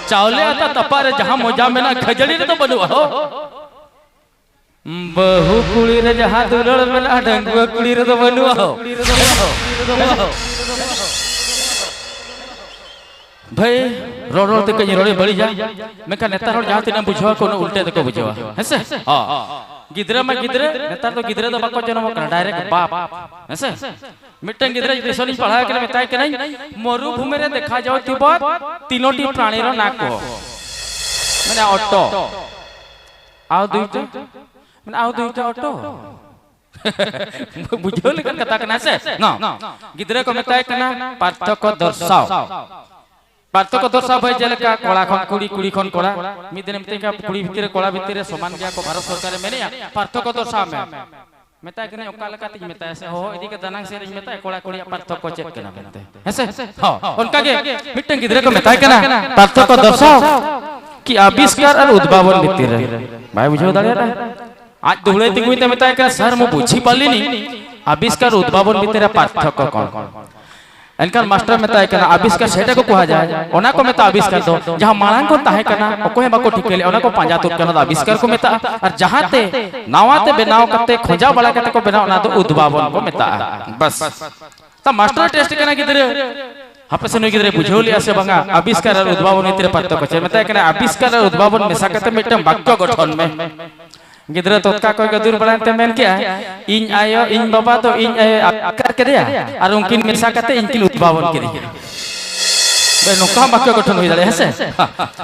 ᱪᱟᱣᱞᱮ ᱟᱛᱟ ᱛᱟᱯᱟᱜ ᱨᱮ ᱡᱟᱦᱟᱸ ᱢᱚᱡᱟ ᱢᱮᱱᱟᱜᱼᱟ, ᱠᱷᱟᱹᱡᱟᱹᱲᱤ ᱨᱮᱫᱚ ᱵᱟᱹᱱᱩᱜᱼᱟ ᱦᱳ᱾ ᱵᱟᱹᱦᱩ ᱠᱩᱲᱤ ᱨᱮ ᱡᱟᱦᱟᱸ ᱫᱩᱞᱟᱹᱲ ᱢᱮᱱᱟᱜᱼᱟ, ᱰᱟᱺᱜᱩᱣᱟᱹ ᱠᱩᱲᱤ ᱨᱮᱫᱚ ᱵᱟᱹᱱᱩᱜᱼᱟ ᱦᱳ᱾ ᱵᱷᱟᱹᱭ, ᱨᱚᱲ ᱨᱚᱲ ᱛᱮ ᱠᱟᱹᱡ ᱨᱚᱲᱮ ᱵᱟᱹᱲᱤᱡᱟ, ᱢᱮᱱᱠᱷᱟᱱ ᱱᱮᱛᱟᱨ ᱦᱚᱲ ᱡᱟᱦᱟᱸ ᱛᱤᱱᱟᱹᱜ ᱮᱢ ᱵᱩᱡᱷᱟᱹᱣᱟ, ᱩᱱᱟᱹᱜ ᱩᱞᱴᱟᱹ ᱛᱮᱠᱚ ᱵᱩᱡᱷᱟᱹᱣᱟ᱾ ᱦᱮᱸᱥᱮ? ᱦᱚᱸ᱾ ᱜᱤᱫᱽᱨᱟᱹ ᱢᱟ ᱜᱤᱫᱽᱨᱟᱹ, ᱱᱮᱛᱟᱨ ᱫᱚ ᱜᱤᱫᱽᱨᱟᱹ ᱫᱚ ᱵᱟᱠᱚ ᱡᱚᱱᱚᱢᱚᱜ ᱠᱟᱱᱟ, direct ᱵᱟᱯ᱾ ᱦᱮᱸᱥᱮ? ᱢᱤᱫᱴᱟᱝ ᱜᱤᱫᱽᱨᱟᱹ ᱡᱩᱫᱤ ᱤᱥᱚᱞᱤᱧ ᱯᱟᱲᱦᱟᱣ ᱠᱟᱱᱟ, ᱢᱮᱛᱟᱭ ᱠᱟᱹᱱᱟᱹᱧ, "ᱢᱚᱨᱩᱵᱷᱩᱢᱤ ᱨᱮ ᱫᱮᱠᱷᱟ ᱡᱟᱣ ᱛᱤᱵᱚ ᱛᱤᱱᱚᱴᱤ ᱯᱨᱟᱬᱤᱨ ᱱᱟᱠᱚ", ᱢᱟᱱᱮ ᱚᱴᱚ᱾ ᱟᱣ ᱫᱩᱭᱴᱟ? ᱢᱟᱱᱮ ᱟᱣ ᱫᱩᱭᱴᱟ ᱚᱴᱚ? ᱵᱩᱡᱷᱟᱹᱣ ᱞᱮᱠᱟᱱ ᱠᱟᱛᱷᱟ ᱠᱟᱱᱟ ᱥᱮ? ᱱᱚ᱾ ᱜᱤᱫᱽᱨᱟᱹ ᱠᱚ ᱢᱮᱛᱟᱭ ᱠᱟᱱᱟ ᱯᱟᱨᱛᱷᱚᱠᱠᱚ ᱫᱚᱨᱥᱟᱣ᱾ ᱯᱟᱨᱛᱷᱚᱠᱠᱚ ᱫᱚᱨᱥᱟᱣ ᱵᱷᱟᱹᱭ, ᱡᱮᱞᱮᱠᱟ ᱠᱚᱲᱟ ᱠᱷᱚᱱ ᱠᱩᱲᱤ, ᱠᱩᱲᱤ ᱠᱷᱚᱱ ᱠᱚᱲᱟ᱾ ᱢᱤᱫ ᱫᱤᱱᱮ ᱢᱤᱛᱟᱹᱧ ᱠᱟᱱᱟ, "ᱠᱩᱲᱤ ᱵᱷᱤᱛᱤᱨ ᱨᱮ ᱠᱚᱲᱟ ᱵᱷᱤᱛᱤᱨ ᱨᱮ ᱥᱚᱢᱟᱱ ᱜᱮᱭᱟ ᱠᱚ, ᱵᱷᱟᱨᱚᱛ ᱥᱚᱨᱠᱟᱨᱮ ᱢᱮᱱᱮᱜᱼᱟ, ᱯᱟᱨᱛᱷᱚᱠᱠᱚ ᱫᱚᱨᱥᱟᱣ ᱢᱮ᱾" ᱢᱮᱛᱟᱭ ᱠᱟᱹᱱᱟᱹᱧ, "ᱚᱠᱟ ᱞᱮᱠᱟᱛᱤᱧ ᱢᱮᱛᱟᱭᱟ ᱥᱮ ᱦᱚᱦᱚ ᱤᱫᱤ ᱠᱟᱛᱮ ᱫᱟᱱᱟᱝ ᱥᱮᱫ ᱤᱧ ᱢᱮᱛᱟᱭᱟ, ᱠᱚᱲᱟ ᱠᱩᱲᱤᱭᱟᱜ ᱯᱟᱨᱛᱷᱚᱠᱠᱚ ᱪᱮᱫ ᱠᱟᱱᱟ ᱢᱮᱱᱛᱮ?" ᱦᱮᱸᱥᱮ? ᱦᱚᱸ, ᱚᱱᱠᱟ ᱜᱮ ᱢᱤᱫᱴᱟᱝ ᱜᱤᱫᱽᱨᱟᱹ ᱠᱚ ᱢᱮᱛᱟᱭ ᱠᱟᱱᱟ, "ᱯᱟᱨᱛᱷᱚᱠᱠᱚ ᱫᱚᱨᱥᱟᱣ ᱠᱤ ᱟᱵᱤᱥᱠᱟᱨ ᱟᱨ ᱩᱫᱵᱷᱟᱵᱚᱱ ᱵᱷᱤᱛᱤᱨ ᱨᱮ?" ᱵᱟᱭ ᱵᱩᱡᱷᱟᱹᱣ ᱫᱟᱲᱮᱭᱟᱫᱟ᱾ ᱟᱡ ᱫᱩᱦᱲᱟᱹᱭ ᱛᱤᱸᱜᱩᱭ ᱛᱮ ᱢᱮᱛᱟᱭ ᱠᱟᱱᱟ, "ᱥᱟᱨ, ᱢᱩ ᱵᱩᱡᱷᱤ ᱯᱟᱨᱞᱤᱱᱤ, ᱟᱵᱤᱥᱠᱟᱨ ᱩᱫᱵᱷᱟᱵᱚᱱ ᱵᱷᱤᱛᱤᱨ ᱨᱮ ᱯᱟᱨᱛᱷᱚᱠᱠᱚ ᱠᱚᱬ?" ᱮᱱᱠᱷᱟᱱ ᱢᱟᱥᱴᱟᱨ ᱢᱮᱛᱟᱭ ᱠᱟᱱᱟ, "ᱟᱵᱤᱥᱠᱟᱨ ᱥᱮᱴᱟ ᱠᱚ ᱠᱚᱦᱟ ᱡᱟᱭ, ᱚᱱᱟ ᱠᱚ ᱢᱮᱛᱟᱜᱼᱟ ᱟᱵᱤᱥᱠᱟᱨ ᱫᱚ, ᱡᱟᱦᱟᱸ ᱢᱟᱲᱟᱝ ᱠᱷᱚᱱ ᱛᱟᱦᱮᱸ ᱠᱟᱱᱟ, ᱚᱠᱚᱭ ᱦᱚᱸ ᱵᱟᱠᱚ ᱴᱷᱤᱠᱟᱹ ᱞᱮᱫᱼᱟ, ᱚᱱᱟ ᱠᱚ ᱯᱟᱸᱡᱟ ᱛᱩᱫ ᱠᱟᱱᱟ, ᱚᱱᱟ ᱫᱚ ᱟᱵᱤᱥᱠᱟᱨ ᱠᱚ ᱢᱮᱛᱟᱜᱼᱟ᱾ ᱟᱨ ᱡᱟᱦᱟᱸ ᱛᱮ ᱱᱟᱣᱟ ᱛᱮ ᱵᱮᱱᱟᱣ ᱠᱟᱛᱮ, ᱠᱷᱚᱡᱟ ᱵᱟᱲᱟ ᱠᱟᱛᱮ ᱠᱚ ᱵᱮᱱᱟᱣ, ᱚᱱᱟ ᱫᱚ ᱩᱫᱵᱷᱟᱵᱚᱱ ᱠᱚ ᱢᱮᱛᱟᱜᱼᱟ᱾" ᱵᱟᱥ᱾ ᱛᱟ ᱢᱟᱥᱴᱟᱨ ᱴᱮᱥᱴ ᱠᱟᱱᱟ ᱜᱤᱫᱽᱨᱟᱹ, ᱦᱟᱯᱮ ᱥᱮ ᱱᱩᱭ ᱜᱤᱫᱽᱨᱟᱹᱭ ᱵᱩᱡᱷᱟᱹᱣ ᱞᱮᱫᱼᱟ ᱥᱮ ᱵᱟᱝᱟ, ᱟᱵᱤᱥᱠᱟᱨ ᱟᱨ ᱩᱫᱵᱷᱟᱵᱚᱱ ᱵᱷᱤᱛᱤᱨ ᱨᱮ ᱯᱟᱨᱛᱷᱚᱠᱠᱚ ᱪᱮᱫ? ᱢᱮᱛᱟᱭ ᱠᱟᱱᱟ, "ᱟᱵᱤᱥᱠᱟᱨ ᱟᱨ ᱩᱫᱵᱷᱟᱵᱚᱱ ᱢᱮᱥᱟ ᱠᱟᱛᱮ ᱢᱤᱫᱴᱟᱝ ᱵᱟᱠᱭᱚ ᱜᱚᱴᱷᱚᱱ ᱢᱮ᱾" ᱜᱤᱫᱽᱨᱟᱹ ᱛᱚᱛᱠᱟ ᱠᱚᱭ ᱜᱟᱹᱫᱩᱨ ᱵᱟᱲᱟᱭᱮᱱ ᱛᱮ ᱢᱮᱱ ᱠᱮᱜᱼᱟ, "ᱤᱧ ᱟᱭᱳ, ᱤᱧ ᱵᱟᱵᱟ ᱫᱚ ᱤᱧ ᱟᱭᱳᱭ ᱟᱴᱠᱟᱨ ᱠᱮᱫᱮᱭᱟ ᱟᱨ ᱩᱱᱠᱤᱱ ᱢᱮᱥᱟ ᱠᱟᱛᱮ ᱤᱧ ᱠᱤᱱ ᱩᱫᱵᱷᱟᱵᱚᱱ ᱠᱮᱫᱮᱭᱟ᱾" ᱵᱮ, ᱱᱚᱝᱠᱟ ᱦᱚᱸ ᱵᱟᱠᱭᱚ ᱜᱚᱴᱷᱚᱱ ᱦᱩᱭ ᱫᱟᱲᱮᱭᱟᱜᱼᱟ, ᱦᱮᱸ ᱥᱮ?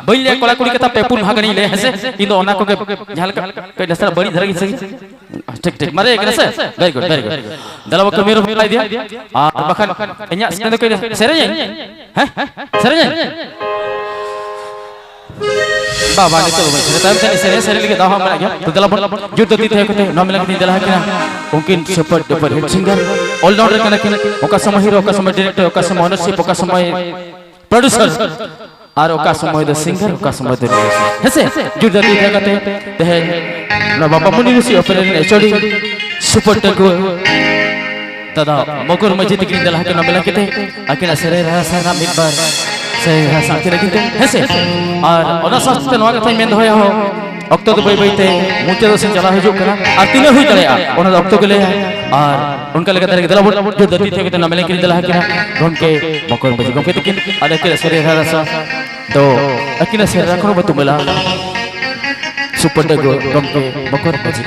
ᱵᱟᱹᱧ ᱞᱟᱹᱭᱟ ᱠᱚᱲᱟ ᱠᱩᱲᱤ ᱠᱟᱛᱷᱟ, ᱯᱮ ᱯᱩᱱ ᱢᱟᱦᱟ ᱜᱟᱱᱤᱧ ᱞᱟᱹᱭᱟ, ᱦᱮᱸ ᱥᱮ? ᱤᱧ ᱫᱚ ᱚᱱᱟ ᱠᱚᱜᱮ ᱡᱟᱦᱟᱸ ᱞᱮᱠᱟ ᱠᱟᱹᱡ ᱱᱟᱥᱮᱱᱟᱜ ᱵᱟᱹᱲᱤᱡ ᱫᱷᱟᱨᱟ ᱜᱤᱧ ᱥᱮ? ᱴᱷᱤᱠ, ᱴᱷᱤᱠ, ᱢᱟᱨᱮ ᱠᱟᱱᱟ ᱥᱮ? Very good, very good. ᱫᱮᱞᱟ ᱵᱚ ᱠᱟᱹᱢᱤ ᱨᱮᱵᱚ ᱞᱟᱦᱟ ᱤᱫᱤᱭᱟ᱾ ᱟᱨ ᱵᱟᱠᱷᱟᱱ ᱤᱧᱟᱹᱜ ᱥᱮᱨᱮᱧ ᱫᱚ ᱠᱟᱹᱡ ᱥᱮᱨᱮᱧᱟᱹᱧ? ᱦᱮᱸ? ᱥᱮᱨᱮᱧᱟᱹᱧ? ᱵᱟ, ᱵᱟ, ᱱᱤᱛᱚᱜ ᱫᱚ ᱵᱟᱹᱧ ᱥᱮᱨᱮᱧ᱾ ᱛᱟᱭᱚᱢ ᱛᱮ ᱥᱮᱨᱮᱧ, ᱥᱮᱨᱮᱧ ᱞᱟᱹᱜᱤᱫ ᱫᱟᱣ ᱦᱚᱸ ᱢᱮᱱᱟᱜ ᱜᱮᱭᱟ᱾ ᱛᱚ ᱫᱮᱞᱟ ᱵᱚᱱ ᱡᱳᱨ ᱫᱟᱹᱛᱤ ᱛᱟᱦᱮᱸ ᱠᱟᱛᱮ ᱱᱚᱣᱟ ᱢᱮᱞᱟ ᱠᱟᱹᱴᱤᱡ ᱫᱮᱞᱟ ᱟᱹᱠᱤᱱᱟ᱾ ᱩᱱᱠᱤᱱ super duper hit singer, all rounder ᱠᱟᱱᱟ ᱠᱤᱱ᱾ ᱚᱠᱟ ᱥᱚᱢᱚᱭ hero, ᱚᱠᱟ ᱥᱚᱢᱚᱭ director, ᱚᱠᱟ ᱥᱚᱢᱚᱭ ownership, ᱚᱠᱟ ᱥᱚᱢᱚᱭ producer, ᱟᱨ ᱚᱠᱟ ᱥᱚᱢᱚᱭ ᱫᱚ singer, ᱚᱠᱟ ᱥᱚᱢᱚᱭ ᱫᱚ producer᱾ ᱦᱮᱸᱥᱮ? ᱡᱳᱨ ᱫᱟᱹᱛᱤ ᱛᱟᱦᱮᱸ ᱠᱟᱛᱮ ᱛᱮᱦᱮᱧ ᱱᱚᱣᱟ ᱵᱟᱵᱟ ᱢᱩᱱᱤ ᱨᱤᱥᱤ opera ᱨᱮᱱ H O D super ᱰᱟᱹᱜᱩᱣᱟᱹ ᱫᱟᱫᱟ ᱢᱚᱠᱚᱨ ᱢᱟᱹᱡᱷᱤ ᱛᱟᱹᱠᱤᱱ ᱫᱮᱞᱟ ᱟᱹᱠᱤᱱᱟ ᱢᱮᱞᱟ ᱠᱟᱛᱮ ᱟᱹᱠᱤᱱᱟᱜ ᱥᱮᱨᱮᱧ ᱨᱟᱦᱟ ᱥᱟᱭᱱᱟ ᱢᱤᱫ ᱵᱟᱨ ᱥᱮᱨᱮᱧ ᱨᱟᱦᱟ ᱥᱟᱶᱛᱮ ᱞᱟᱹᱜᱤᱫ ᱛᱮ, ᱦᱮᱸ ᱥᱮ? ᱟᱨ ᱚᱱᱟ ᱥᱟᱶ ᱥᱟᱶᱛᱮ ᱱᱚᱣᱟ ᱠᱟᱛᱷᱟᱧ ᱢᱮᱱ ᱫᱚᱦᱚᱭᱟ ᱦᱚᱸ, ᱚᱠᱛᱚ ᱫᱚ ᱵᱟᱹᱭ ᱵᱟᱹᱭ ᱛᱮ ᱢᱩᱪᱟᱹᱫᱚᱜ ᱥᱮᱫ ᱪᱟᱞᱟᱣ ᱦᱤᱡᱩᱜ ᱠᱟᱱᱟ᱾ ᱟᱨ ᱛᱤᱱᱟᱹᱜ ᱦᱩᱭ ᱫᱟᱲᱮᱭᱟᱜᱼᱟ, ᱚᱱᱟ ᱫᱚ ᱚᱠᱛᱚ ᱜᱮ ᱞᱟᱹᱭᱟ᱾ ᱟᱨ ᱚᱱᱠᱟ ᱞᱮᱠᱟᱛᱮ ᱫᱮᱞᱟ ᱵᱚᱱ ᱡᱳᱨ ᱫᱟᱹᱛᱤ ᱛᱮ ᱠᱟᱛᱮ ᱱᱚᱣᱟ ᱢᱮᱞᱟ ᱠᱤᱱ ᱫᱮᱞᱟ ᱟᱹᱠᱤᱱᱟ ᱜᱚᱢᱠᱮ ᱢᱚᱠᱚᱨ ᱢᱟᱹᱡᱷᱤ ᱜᱚᱢᱠᱮ ᱛᱟᱹᱠᱤᱱ᱾ ᱟᱨ ᱟᱹᱠᱤᱱᱟᱜ ᱥᱮᱨᱮᱧ ᱨᱟᱦᱟ ᱨᱟᱥᱟ ᱫᱚ ᱟᱹᱠᱤᱱᱟᱜ ᱥᱮᱨᱮᱧ ᱨᱟᱦᱟ ᱠᱷᱚᱱ ᱵᱚ ᱛᱩᱢᱟᱹᱞᱟ᱾ super ᱰᱟᱹᱜᱩᱣᱟᱹ ᱜᱚᱢᱠᱮ ᱢᱚᱠᱚᱨ ᱢᱟᱹᱡᱷᱤ᱾